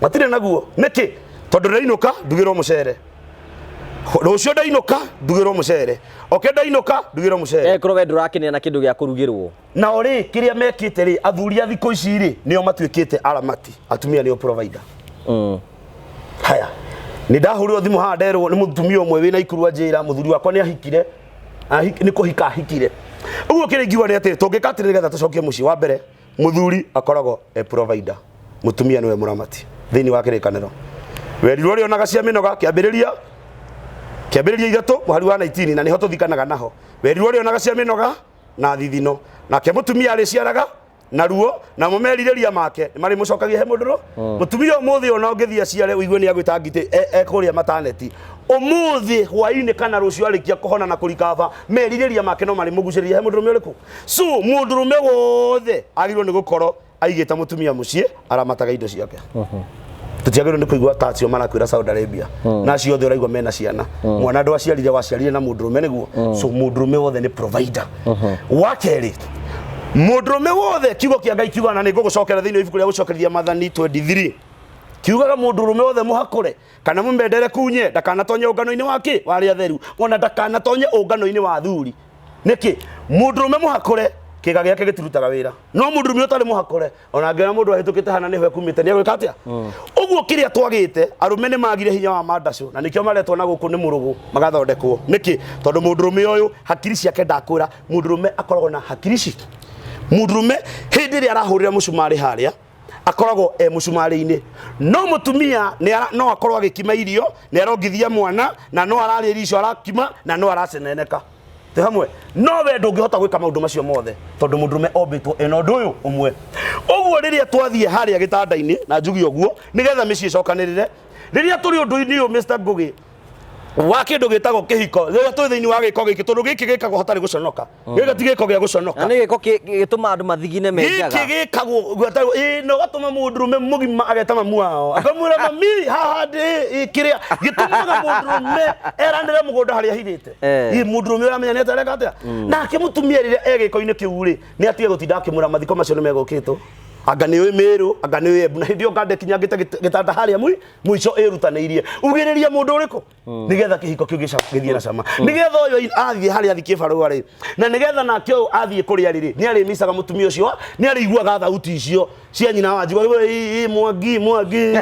matirĩ naguo. Nĩkĩ? Tondũ ndainũka ndugĩrwo mũcere rũciũ, ndainũka ndugĩrwo mũcere, oke ndainũka ndugĩrwo mũcere. Korwo we ndũrakenera na kĩndũ gĩa kũrugĩrwo. Nao rĩ, kĩrĩa mekĩte rĩ, athuri a thikũ ici rĩ, nĩo matuĩkĩte aramati, atumia nĩo provider. Haya, nĩ ndahũrĩrwo thimũ haha, nderwo nĩ mũtumia ũmwe wĩna ikuru, anjĩra mũthuri wakwa nĩ ahikire, nĩ kũhika ahikire. Ũguo kĩrĩa ingiuga nĩ atĩ tũngĩka atĩrĩ nĩgetha tũcokie mũciĩ wa mbere, Mũthuri akoragwo e provider, mũtumia nĩwe mũramati thĩinĩ wa kĩrĩkanĩro. Werirwo ũrĩonaga cia mĩnoga kĩambĩrĩria kĩambĩrĩria 3 mũhari wa 19, na nĩho tũthikanaga naho. Werirwo ũrĩonaga cia mĩnoga na thithino, nake mũtumia arĩciaraga na ruo, namo merirĩria make nĩ marĩmũcokagia he mũndũ mũtumia. Ũmũthĩ ona ũngĩthiĩ aciare ũigue nĩ agwĩta ngitĩ ekũrĩa mataneti ũmũthĩ hwainĩ kana rũciũ arĩkia kũhona na kũrikaba, merirĩria make no marĩmũgucĩrĩria he mũndũrũme ũrĩkũ. So mũndũrũme wothe agĩrĩirwo nĩ gũkorwo aigĩte mũtumia mũciĩ aramataga indo ciake. Tũtiagĩrĩirwo nĩ kũigua ta acio marakwĩra Saudi Arabia na acio othe ũraigua mena ciana, mwana ndwaciarire, waciarire na mũndũrũme nĩguo. So mũndũrũme wothe nĩ provider. Wa kerĩ, mũndũrũme wothe, kiugo kĩa Ngai kiugaga, na nĩ ngũgũcokera thĩinĩ wa ibuku rĩa gũcokereria Maathani 23, kiugaga mũndũrũme wothe mũhakũre kana mũmendere kunye ndakanatonye ũngano-inĩ wa kĩ wa arĩa atheru, ona ndakanatonye ũngano-inĩ wa athuri. Nĩkĩ? Mũndũrũme mũhakũre kĩga gĩake gĩtirutaga wĩra, no mũndũrũme ũtarĩ mũhakũre, ona angĩona mũndũ ahĩtũkĩte hana nĩho ekumĩte, nĩ egwĩka atĩa? Ũguo kĩrĩa twagĩte, arũme nĩ magire hinya wa mandacũ, na nĩkĩo maretwo na gũkũ nĩ mũrũgũ magathondekwo. Nĩkĩ? Tondũ mũndũrũme ũyũ hakiri ciake, ndakwĩra, mũndũrũme akoragwo na hakiri ici. Mũndũrũme hĩndĩ ĩrĩa arahũrĩra mũcumarĩ harĩa akoragwo e mũcumarĩ-inĩ, no mũtumia no akorwo agĩkima irio, nĩ arongithia mwana, na no ararĩa irio icio arakima, na no araceneneka twĩ hamwe, no we ndũngĩhota gwĩka maũndũ macio mothe, tondũ mũndũrũme ombĩtwo ena ũndũ ũyũ ũmwe. Ũguo rĩrĩa twathiĩ harĩa gĩtanda-inĩ, na njuge ũguo nĩgetha mĩciĩ ĩcokanĩrĩre, rĩrĩa tũrĩ ũndũ-inĩ ũyũ, Mr. Ngugi, wa kĩndũ gĩtagwo kĩhiko, rĩrĩa twĩ thĩinĩ wa gĩko gĩkĩ, tondũ gĩkĩ gĩkagwo hatarĩ gũconoka, gĩkĩ ti gĩko gĩa gũconoka. Na nĩ gĩko gĩtũmaga andũ mathigine me gĩkĩ njaga. Gĩkagwo gwetagwo ĩ na ũgatũma mũndũrũme mũgima ageta mamu wao akamwĩra, "Mami, haha ndĩ ĩ," kĩrĩa gĩtũmaga mũndũrũme eranĩre mũgũnda harĩa ahithĩte. Ĩ mũndũrũme ũramenya nĩ atareka atĩa nake mũtumia rĩrĩa e gĩko-inĩ kĩu rĩ, nĩ atige gũtinda akĩmwĩra mathiko macio nĩ megũkĩtwo, anga nĩ ũĩ Mĩrũ, anga nĩ ũĩ Embu, na hĩndĩ ĩyo nganda ĩkinyangĩte gĩtanda harĩa mũico ĩrutanĩirie ugĩrĩria mũndũ ũrĩkũ, nigetha kĩhiko kĩu gĩthiĩ na cama, nigetha ũyũ athiĩ harĩa athiĩ kĩbarũa rĩ, na nigetha nake ũyũ athiĩ kũrĩa rĩ, nĩ arĩmicaga mũtumia ũcio, nĩ arĩiguaga thauti icio cia nyina wa njigua, "Ĩ, ĩ, Mwangi, Mwangi,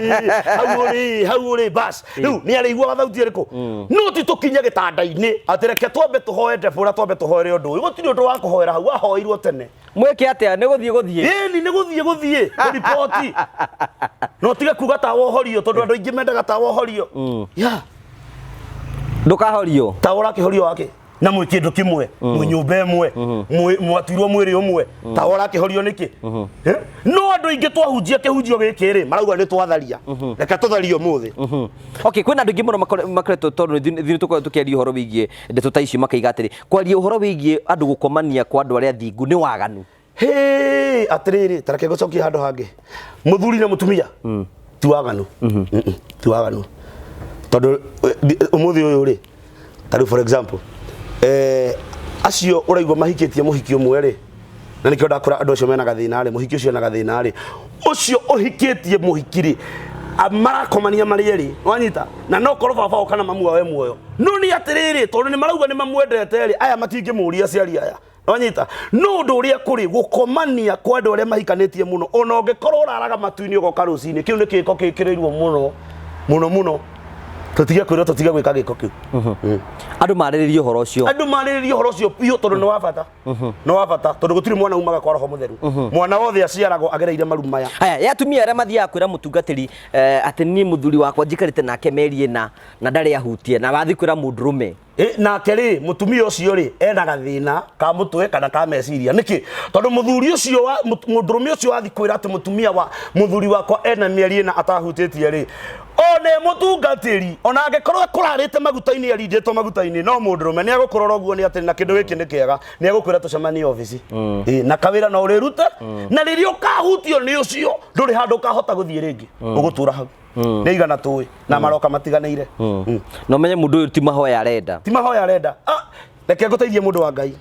hau ũrĩ, hau ũrĩ." Bas, rĩu nĩ arĩiguaga thauti ĩrĩkũ. No ti tũkinye gĩtanda-inĩ atĩ reke twambe tũhoe ndebũra, twambe tũhoere ũndũ ũyũ. Gũtirĩ ũndũ wa kũhoera hau, wahoeirwo tene. Mwĩke atĩa? Nĩ gũthiĩ gũthiĩ. Ĩni, nĩ gũthiĩ gũthiĩ kũriboti, no tige kuga tawa ũhorio, tondũ andũ aingĩ mendaga tawa ũhorio ya. Ndũkahorio. Tawa ũrakĩhorio wake na mwĩ kĩndũ kĩmwe, mwĩ nyũmba ĩmwe, mwatuirwo mwĩrĩ ũmwe, tawa ũrakĩhorio nĩkĩ? Eh? No andũ aingĩ twahunjia kĩhunjio gĩkĩ rĩ, marauga nĩ twatharia. Reke tũtharie ũmũthĩ. Okay, kwĩna andũ aingĩ mũno makoretwo, tondũ ithuĩ tũkoretwo tũkĩaria ũhoro wĩgiĩ ndeto ta icio, makaiga atĩrĩ, kwaria ũhoro wĩgiĩ andũ gũkomania kwa andũ arĩa athingu nĩ waganu. Hĩ, atĩrĩrĩ, tareke ngũcokie handũ hangĩ. Mũthuri na mũtumia ti waganu. Ti waganu, tondũ ũmũthĩ ũyũ rĩ, tarĩu for example, acio ũraigua mahikĩtie mũhiki ũmwe rĩ, na nĩkĩo ndakũra andũ acio mena gathĩna rĩ, mũhiki ũcio ena gathĩna rĩ, ũcio ũhikĩtie mũhiki rĩ, marakomania marĩ erĩ, wanyita, na no korwo baba wao kana mamu wao e muoyo, no nĩ atĩrĩrĩ, tondũ nĩ marauga nĩ mamwendete rĩ, aya matingĩmũria aciari aya, wanyita. No ũndũ ũrĩa kũrĩ gũkomania kwa andũ arĩa mahikanĩtie mũno, ona ũngĩkorwo ũraraga matu-inĩ ũgoka rũcinĩ, kĩu nĩ gĩko gĩkĩrĩirwo mũno mũno mũno. Tũtige kwĩrwo tũtige gwĩka gĩko kĩu. Andũ marĩrĩrie ũhoro ũcio. Andũ marĩrĩrie ũhoro ũcio biũ, tondũ nĩ wa bata, nĩ wa bata, tondũ gũtirĩ mwana umaga kwa roho mũtheru. Mwana wothe aciaragwo agereire maru maya. Haya, ya atumia arĩa mathiaga kwĩra mũtungatĩri atĩ niĩ mũthuri wakwa njikarĩte nake mĩeri 4 na ndarĩ ahutie, na wathiĩ kwĩra mũndũrũme. Nake rĩ, mũtumia ũcio rĩ, ena gathĩna ka mũtwe kana ka meciria. Nĩkĩ? Tondũ mũthuri ũcio wa mũndũrũme ũcio wathi kwĩra atĩ mũtumia wa mũthuri wakwa ena mĩeri 4 atahutĩtie rĩ, ona e mũtungatĩri, ona angĩkorwo akũrarĩte maguta-inĩ, arindĩtwo maguta-inĩ, no mũndũrũme nĩ agũkũrora ũguo nĩ atĩ na kĩndũ gĩkĩ nĩ kĩega, nĩ agũkwĩra tũcemanie obici. Na kawĩra no ũrĩrute, na rĩrĩa ũkahutio nĩ ũcio, ndũrĩ handũ ũkahota gũthiĩ rĩngĩ, ũgũtũra hau. Nĩ igana tũĩ na maroka matiganĩire. Na ũmenye mũndũ ũyũ ti mahoya arenda. Ti mahoya arenda. Ah, reke ngũteithie, mũndũ wa Ngai.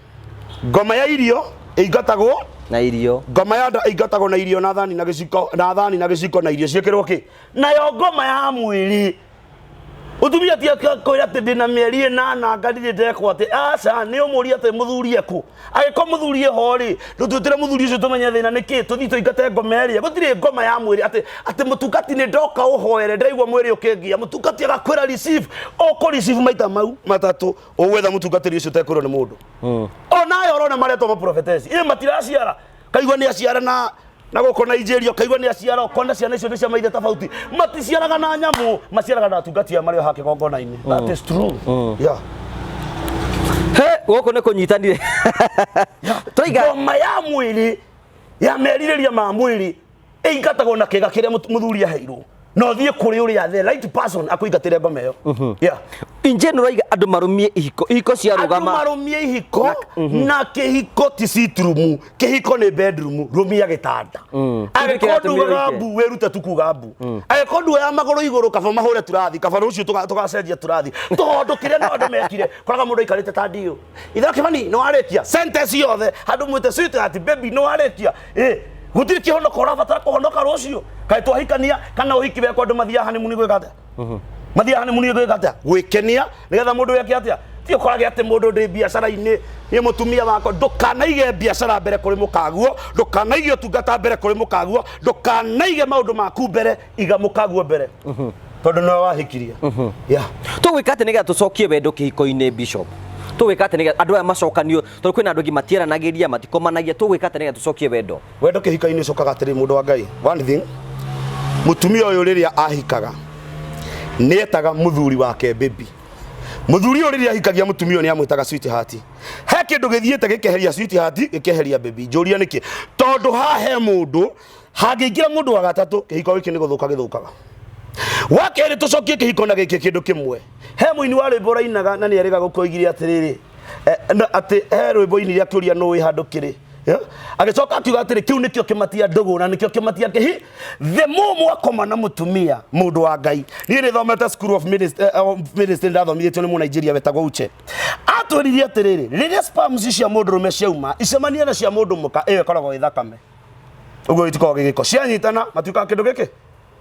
Ngoma ya irio ĩingatagwo na irio. Ngoma ya nda ĩingatagwo na irio, na thani na gĩciko, na thani na gĩciko, na irio ciĩkĩrwo kĩ. Nayo ngoma ya mwĩrĩ, mũtumia ti akwĩra atĩ ndĩna mĩeri 8 nga ndirĩ ndekwo atĩ, aca, nĩ ũmũrie atĩ mũthuri ekũ. Angĩkorwo mũthuri eho rĩ, ndũtwĩtĩre mũthuri ũcio tũmenye thĩna nĩ kĩ, tũthiĩ tũingate ngoma ĩrĩa. Gũtirĩ ngoma ya mwĩrĩ atĩ mũtungati nĩ ndoka ũhoere, ndĩraigua mwĩrĩ ũkĩngia, mũtungati agakwĩra receive, ũkũ receive maita mau matatũ, ũgwetha mũtungatĩri ũcio ũtekwĩrwo nĩ mũndũ. Ona aya ũrona maretwo maprofetesi ĩ matiraciara. Kaigua nĩ aciara na gũkũ Nigeria, ũkaigua nĩ aciara, ũkona ciana icio nĩ cia maithe tofauti. Maticiaraga na nyamũ, maciaraga na atungati aya marĩ o haha kĩgongona-inĩ. That is true. Yeah. He, gũkũ nĩ kũnyitanire. Toiga Ngoma ya mwĩrĩ ya merirĩria ma mwĩrĩ ĩingatagwo na kĩga kĩrĩa mũthuri aheirwo, na ũthiĩ kũrĩ ũrĩa the right person akũingatĩre ngoma ĩyo. Yeah. In general iga andũ marũmie ihiko, ihiko Andũ ciarũgama. Marũmie ihiko, na kĩhiko ti sitrumu, kĩhiko nĩ bedroom. Rũmia gĩtanda. Angĩkorwo ndugaga Kĩratũmĩrwo. mbu, wĩrute tu kuga mbu. Angĩkorwo nduoya magũrũ igũrũ, kaba mahũre turathi, kaba rũciũ tũgacenjia turathi, tondũ kĩrĩa no andũ mekire koraga mũndũ aikarĩte ta ndiũ. Ithe kĩbani nĩ warĩkia sentence yothe handũ mwĩte sweetheart, baby, nĩ warĩkia. Ĩ gũtirĩ kĩhonoko ũrabatara kũhonoka rũciũ? Kaĩ twahikania kana ũhiki wekwo, andũ mathiaga honeymoon gwĩka atĩa? Mathiaga honeymoon gwĩka atĩa? Gwĩkenia, nĩgetha mũndũ eke atĩa? Ti ũkorage atĩ mũndũ ndĩ biacara-inĩ, niĩ mũtumia wakwa. Ndũkanaige biacara mbere kũrĩ mũkaguo, ndũkanaige ũtungata mbere kũrĩ mũkaguo, ndũkanaige maũndũ maku mbere, iga mũkaguo mbere, tondũ nĩwe wahikirie. Yeah. Tũgwĩka atĩ nĩgetha tũcokie wendo kĩhiko-inĩ, Bishop? Tũgwĩka atĩ nĩgetha andũ aya macokanio, tondũ kwĩna andũ angĩ matieranagĩria, matikomanagia? Tũgwĩka atĩ nĩgetha tũcokie wendo? Wendo kĩhiko-inĩ ũcokaga atĩrĩ, mũndũ wa Ngai, one thing, mũtumia ũyũ rĩrĩa ahikaga nĩ etaga mũthuri wake baby. Mũthuri ũyũ rĩrĩa ahikagia mũtumia ũyũ nĩ amwĩtaga sweetheart. He kĩndũ gĩthiĩte gĩkeheria sweetheart, gĩkeheria baby. Njũria nĩkĩ? Tondũ haha he mũndũ hangĩingĩra, mũndũ wa gatatũ, kĩhiko gĩkĩ nĩ gũthũka gĩthũkaga. Wa kerĩ, tũcokie kĩhiko na gĩkĩ kĩndũ kĩmwe. He mũini wa rwĩmbo ũrainaga na nĩ erĩga gũkoigire atĩrĩrĩ, atĩ he rwĩmbo inire akĩũria nũ wĩ handũ kĩrĩ. Yeah? Agĩcoka akiuga atĩrĩ, kĩu nĩkĩo kĩmatia ndũgũ na nĩkĩo kĩmatia kĩhi the more mwakoma na mũtumia. Mũndũ wa Ngai, niĩ nĩ thomete School of Ministry, of Ministry ndathomithĩtio nĩ Mũnigeria wetagwo Uche. Atwĩrire atĩrĩrĩ, rĩrĩa sperms cia mũndũrũme ciauma icemanie na cia mũndũ mũka, ĩyo ĩkoragwo ĩ thakame, ũguo itikoragwo gĩgĩko, cianyitana matuĩkaga kĩndũ gĩkĩ,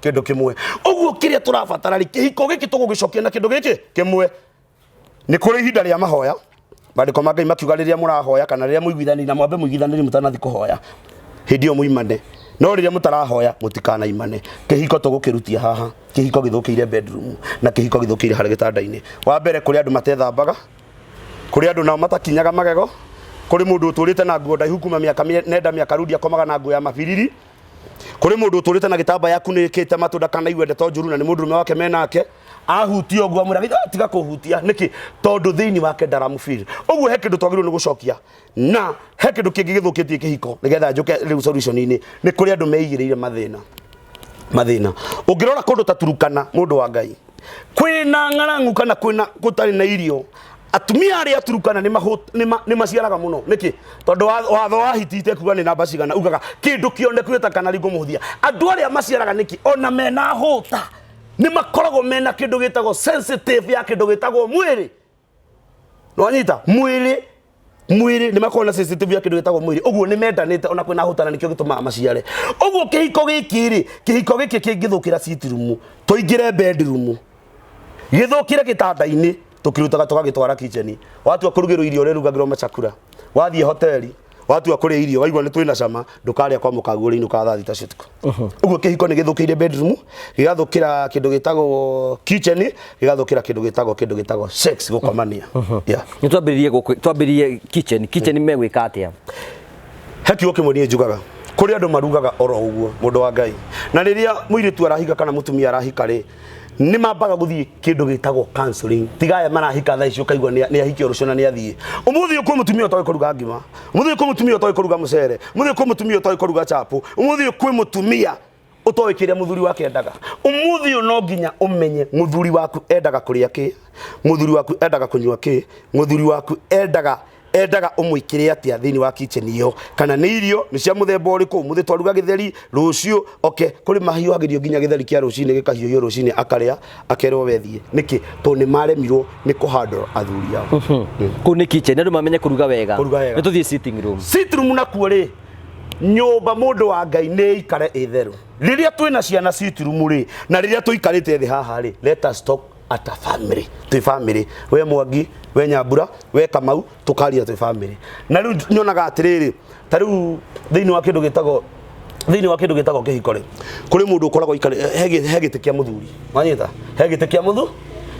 kĩndũ kĩmwe. Ũguo kĩrĩa tũrabatara rĩ, kĩhiko gĩkĩ tũgũgĩcokia na kĩndũ gĩkĩ kĩmwe, nĩ kũrĩ ihinda rĩa mahoya. Maandĩko ma Ngai makiuga rĩrĩa mũrahoya kana rĩrĩa mũiguithanĩri, na mwambe mũiguithanĩri mũtanathi kũhoya, hĩndĩ ĩyo mũimane, no rĩrĩa mũtarahoya mũtikanaimane. Kĩhiko tũgũkĩrutia haha. Kĩhiko gĩthũkĩire bedroom na kĩhiko gĩthũkĩire harĩ gĩtanda-inĩ. Wa mbere, kũrĩ andũ matethambaga, kũrĩ andũ nao matakinyaga magego, kũrĩ mũndũ ũtũrĩte na nguo ndaihu kuma mĩaka nenda mĩaka rudi, akomaga na nguo ya mabiriri, kũrĩ mũndũ ũtũrĩte na gĩtambaya kunĩkĩte matũ ndakanaigue ndeto njũru, na nĩ mũndũrũme wake menake, ahutia ũguo amwĩra, "Ah, tiga kũhutia." Nĩkĩ? Tondũ thĩinĩ wake ndaramũfeel. Ũguo he kĩndũ twagĩrĩirwo nĩ gũcokia, na he kĩndũ kĩngĩ gĩthũkĩtie kĩhiko. Nĩgetha njũke rĩu solution-inĩ, nĩ kũrĩ andũ meigĩrĩire mathĩna. Mathĩna, ũngĩrora kũndũ ta Turukana, mũndũ wa Ngai, kwĩna ng'arangu kana kwĩna gũtarĩ na irio, atumia arĩa Turukana nĩ maciaraga mũno. Nĩkĩ? Tondũ watho wa hiti itekuga nĩ namba cigana ugaga kĩndũ kĩoneku gĩtakana ringũmũhũthia. Andũ arĩa maciaraga nĩkĩ? Ona mena hũta nĩ makoragwo mena kĩndũ gĩtagwo sensitive ya kĩndũ gĩtagwo mwĩrĩ. Nwanyita mwĩrĩ, mwĩrĩ nĩ makoragwo na sensitive ya kĩndũ gĩtagwo mwĩrĩ. Ũguo nĩ mendanĩte ona kwĩna hũtana, nĩkĩo gĩtũmaga maciare ũguo. Kĩhiko gĩkĩ rĩ, kĩhiko gĩkĩ kĩngĩthũkĩra sitting room, tũingĩre bedroom, gĩthũkĩre gĩtanda-inĩ, tũkĩrutaga tũgagĩtwara kitchen. Watua kũrugĩrwo irio, ũrĩrugagĩrwo macakura. Wathiĩ hoteli, watua kũrĩa irio, waigua nĩ twĩna cama, ndũkarĩa kwa mũkaguo, ũrĩinũkaga thaa 6 cia ũtukũ. Ũguo kĩhiko nĩ gĩthũkĩire bedroom, gĩgathũkĩra kĩndũ gĩtagwo kitchen, gĩgathũkĩra kĩndũ gĩtagwo sex, gũkomania. Yeah. Nĩ twambĩrĩrie gũkũ, twambĩrĩrie kitchen. Kitchen megwĩka atĩa? He kiugo kĩmwe niĩ njugaga, kũrĩ andũ marugaga oro ũguo, mũndũ wa Ngai, na rĩrĩa mũirĩtu arahika kana mũtumia arahika rĩ, nĩ mambaga gũthiĩ kĩndũ gĩtagwo counseling. Tiga aya marahika thaa ici, ũkaigua nĩ ahikio rũciũ na nĩ athiĩ ũmũthĩ. Kwĩ mũtumia ũtoĩ kũruga ngima, ũmũthĩ kwĩ mũtumia ũtoĩ kũruga mũcere, ũmũthĩ kwĩ mũtumia ũtoĩ kũruga chapo, ũmũthĩ kwĩ mũtumia ũtoĩ kĩrĩa mũthuri wake endaga. Ũmũthĩ ũyũ no nginya ũmenye mũthuri waku endaga kũrĩa kĩ, mũthuri waku endaga kũnyua kĩ, mũthuri waku endaga ũmwĩkĩre atĩa thĩinĩ wa kitchen ĩyo, kana nĩ irio nĩ cia mũthemba ũrĩkũ. Ũmũthĩ twaruga gĩtheri, rũciũ oke kũrĩ mahiũhagĩrio nginya gĩtheri kĩa rũcinĩ, gĩkahiũhio rũcinĩ, akarĩa, akerwo wethiĩ. Nĩkĩ? Tondũ nĩ maremirwo nĩ kũhandle athuri ao. Kũu nĩ kitchen, andũ mamenye kũruga wega. Kũruga wega. Nĩ tũthiĩ sitting room. Sitting room nakuo rĩ, nyũmba, mũndũ wa Ngai, nĩ ikare ĩtheru. Rĩrĩa twĩna ciana sitting room rĩ, na rĩrĩa tũikarĩte thĩ haha rĩ, let us talk at a family, twĩ family, we Mwangi, we Nyambura, we Kamau, tũkaria twĩ family. Na rĩu nyonaga atĩrĩrĩ, ta rĩu thĩinĩ wa kĩndũ gĩtagwo kĩhiko rĩ, kũrĩ mũndũ ũkoragwo he gĩtĩ kĩa mũthuri. Wanyita? He gĩtĩ kĩa mũthu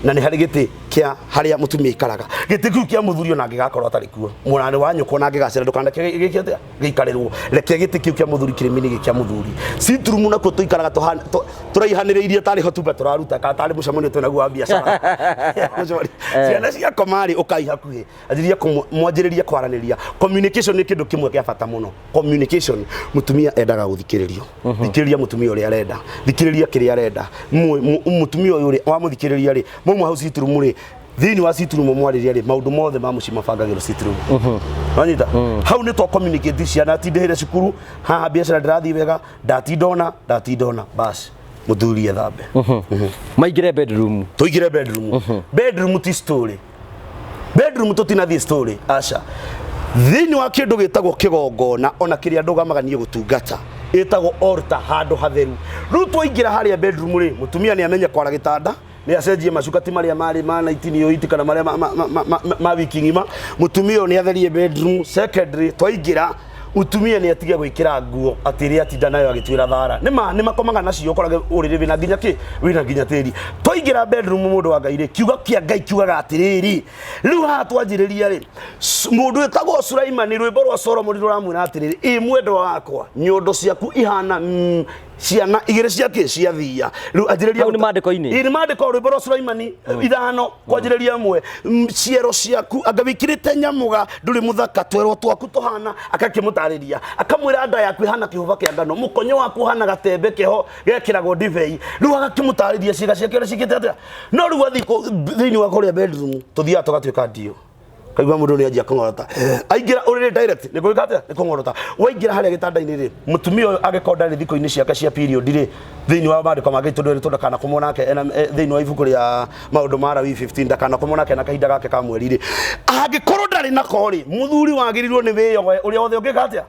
Na nĩ harĩ gĩtĩ kĩa harĩa mũtumia aikaraga. Gĩtĩ kĩu kĩa mũthuri ona angĩgakorwo atarĩ kuo, mwarĩ wa nyũkwa ona angĩgacĩra, ndũkanareke gĩke atĩa, gĩikarĩrwo. Reke gĩtĩ kĩu kĩa mũthuri kĩrĩmi-inĩ gĩ kĩa mũthuri. Sitrumu nakuo tũikaraga tũraihanĩrĩirie tarĩ hotuba tũraruta kana tarĩ mũcemanio twĩnaguo wa biacara. Ciana ciakoma rĩ, ũkai hakuhĩ, anjĩrĩria mwanjĩrĩrie kwaranĩria. Communication nĩ kĩndũ kĩmwe kĩa bata mũno. Communication, mũtumia endaga gũthikĩrĩrio. Thikĩrĩria mũtumia ũrĩa arenda, thikĩrĩria kĩrĩa arenda. Mũtumia ũyũ rĩ, wamũthikĩrĩria rĩ, mauma hau sitrumu rĩ, thĩinĩ wa sitrumu mwarĩria rĩ, maũndũ mothe ma mũciĩ mabangagĩrwo sitrumu. Wanyita hau nĩ twa communicate, ciana tindĩhĩre cukuru, haha biacara ndĩrathiĩ wega, ndatinda ona bas, mũthuri ethambe. Maingĩre bedroom. Tũingĩre bedroom. Bedroom ti story, bedroom tũtinathiĩ story, aca. Thĩinĩ wa kĩndũ gĩtagwo kĩgongona, ona kĩrĩa ndũgamaga niĩ gũtungata, ĩtagwo altar, handũ hatheru. Rĩu twaingĩra harĩa bedroom rĩ, mũtumia nĩ amenye kwara gĩtanda, nĩ acenjie macuka, ti marĩa marĩ ma 1908 kana marĩa ma wiki ng'ima. Mũtumia ũyũ nĩ atherie bedroom. Secondary, twaingĩra, mũtumia nĩ atige gwĩkĩra nguo atĩ ĩrĩa atinda nayo agĩtuĩra thara. Nĩ ma nĩ makomaga nacio, ũkorage ũrĩrĩ wĩna nginya kĩ, wĩna nginya tĩri. Twaingĩra bedroom, mũndũ wa Ngai rĩ, kiugo kĩa Ngai kiugaga atĩrĩrĩ, rĩu haha twanjĩrĩria rĩ, mũndũ wĩtagwo Sulaimani, rwĩmbo rwa Solomoni rũramwĩra atĩrĩrĩ, ĩ mwendwa wakwa, nyondo ciaku ihana ciana igĩrĩ cia kĩ, cia thiia. Rĩu anjĩrĩria. Hau nĩ maandĩko-inĩ? Ĩ, nĩ maandĩko, rwĩmbo rwa Sulaimani 5 kwanjĩrĩria 1. Ciero ciaku anga wĩkĩrĩte nyamũga, ndũrĩ mũthaka, twerwo twaku tũhana, akakĩmũtarĩria, akamwĩra nda yaku ĩhana kĩhũba kĩa ngano, mũkonyo waku ũhana gatembe keho gekĩragwo ndibei. Rĩu agakĩmũtarĩria ciĩga ciake ũrĩa ciĩkĩte atĩa. No rĩu athiĩ thĩinĩ wa kũrĩa bedroom, tũthiaga tũgatuĩka ndio kaigua mũndũ nĩ anjia kũng'orota aingĩra ũrĩrĩ direct, nĩ gwĩka atĩa, nĩ kũng'orota. Waingĩra harĩa gĩtanda-inĩ rĩ, mũtumia ũyũ angĩkorwo ndarĩ thikũ-inĩ ciake cia period rĩ, thĩinĩ wa maandĩko ma Ngai tondũ erĩtwo ndakanakomwo nake ena thĩinĩ wa ibuku rĩa Maũndũ ma Lawi 15, ndakanakomwo nake na kahinda gake ka mweri rĩ, angĩkorwo ndarĩ nako rĩ, mũthuri wagĩrĩirwo nĩ wĩyoe ũrĩa wothe ũngĩka atĩa,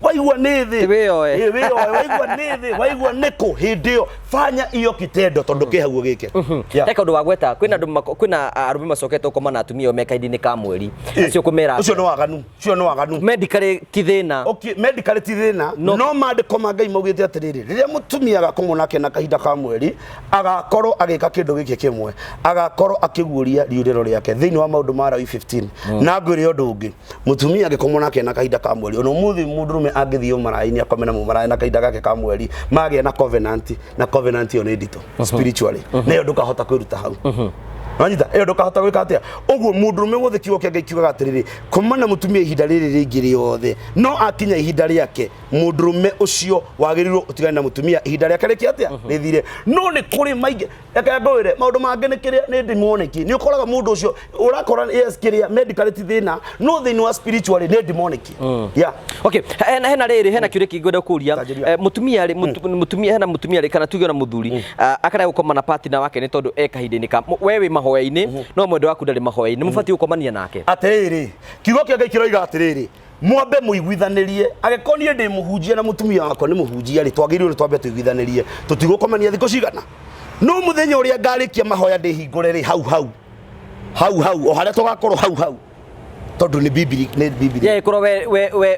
waigua nĩ thĩ. Ti wĩyoe. Ĩ, wĩyoe, waigua nĩ thĩ, waigua nĩ kũ, hĩndĩ ĩyo fanya iyo kitendo tondũ kĩ hau ũgĩke. Yeah. He kaũndũ wagweta, kwĩna andũ kwĩna arũme macokete gũkoma na atumia ao me kahinda-inĩ ka mweri. Acio kũmera Ũcio nĩ waganu, ũcio nĩ waganu. Medically ti thĩna? Okay, medically ti thĩna, no maandĩko ma Ngai maugĩte atĩrĩrĩ, rĩrĩa mũtumia agakomwo nake na kahinda ka mweri, agakorwo agĩka kĩndũ gĩkĩ kĩmwe, agakorwo akĩguũria riũrĩro rĩake thĩinĩ wa Maũndũ ma Lawi 15. Na ngwĩre ũndũ ũngĩ, Mũtumia angĩkomwo nake na kahinda ka mweri, ona ũmũthĩ mũndũrũme angĩthiĩ ũmaraya-inĩ akome na mũmaraya na kahinda gake ka mweri, magĩa na covenant, na covenant ĩyo nĩ nditũ spiritually, na ĩyo ndũkahota kwĩruta hau. Wanyita, ĩyo ndũkahota gwĩka atĩa. Ũguo mũndũrũme wothe, kiugo kĩa Ngai kiugaga atĩrĩrĩ, koma na mũtumia ihinda rĩrĩ rĩngĩ rĩothe, no akinya ihinda rĩake, mũndũrũme ũcio wagĩrĩirwo ũtigane na mũtumia ihinda rĩake rĩke atĩa, rĩthire. No nĩ kũrĩ maingĩ, reke ngwĩre maũndũ mangĩ nĩ kĩrĩa nĩ demonic. Nĩ ũkoraga mũndũ ũcio ũrakora, yes, kĩrĩa medically ti thĩna, no thĩinĩ wa spiritually nĩ demonic, yeah. Okay, hena rĩrĩ, hena kĩũria kĩngĩ ngwenda kũria. Tanjĩria. Mũtumia rĩ, mũtumia, hena mũtumia rĩ, kana tuge ona mũthuri, akarega gũkoma na partner wake nĩ tondũ e kahinda-inĩ ka we wĩ mahoya-inĩ, no mwendwa waku ndarĩ mahoya-inĩ, nĩ mũbatiĩ gũkomania nake? Atĩrĩrĩ, kiugo kĩa Ngai kĩroiga atĩrĩrĩ, mwambe mũiguithanĩrie. Angĩkorwo niĩ ndĩ mũhunjia na mũtumia wakwa nĩ mũhunjia rĩ, twagĩrĩirwo nĩ twambe tũiguithanĩrie tũtigũkomania thikũ cigana. No mũthenya ũrĩa ngarĩkia mahoya ndĩhingũre rĩ, hau hau hau hau, o harĩa tũgakorwo hau hau, tondũ nĩ bibili, nĩ bibili. Ye ĩkorwo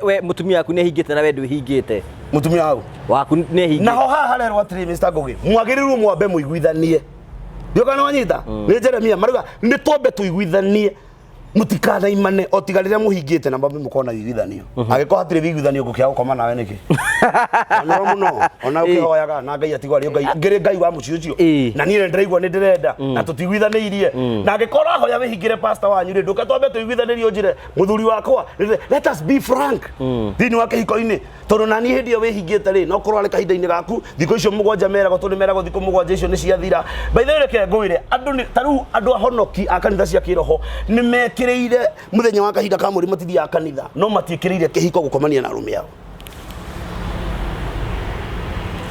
we mũtumia waku nĩ ahingĩte na we ndwĩhingĩte? Mũtumia hau waku nĩ ahingĩte. Naho haha harerwo atĩrĩ, Mr. Ngugi, mwagĩrĩirwo mwambe mũiguithanie. Ndio kana wanyita nĩ Jeremia marauga nĩ twambe tũiguithanie, mũtikanaimane o tiga rĩrĩa mũhingĩte na mwambe mũkorwo na wĩiguithanio. Angĩkorwo hatirĩ wĩiguithanio, ngũkĩaga gũkoma nawe nĩkĩ? Onoro mũno ona ũkĩhoyaga na Ngai atigwo arĩ o Ngai, ngĩrĩ Ngai wa mũciĩ ũcio. Na niĩ nĩ ndĩraigua nĩ ndĩrenda na tũtiguithanĩirie. Na angĩkorwo ũrahoya wĩhingĩre pastor wanyu rĩ, ndũke twambe tũiguithanĩrie ũnjĩre mũthuri wakwa. Let us be frank thĩinĩ wa kĩhiko-inĩ, tondũ nani hĩndĩ ĩyo wĩhingĩte rĩ, no korwo arĩ kahinda-inĩ gaku thikũ icio 7 meragwo, tondũ meragwo thikũ 7 icio nĩ ciathira. By the way, reke ngwĩre, andũ nĩ ta rĩu andũ ahonoki a kanitha cia kĩroho nĩ mekĩrĩire mũthenya wa kahinda ka mweri matithiaga kanitha, no matiĩkĩrĩire kĩhiko gũkomania na arũme ao.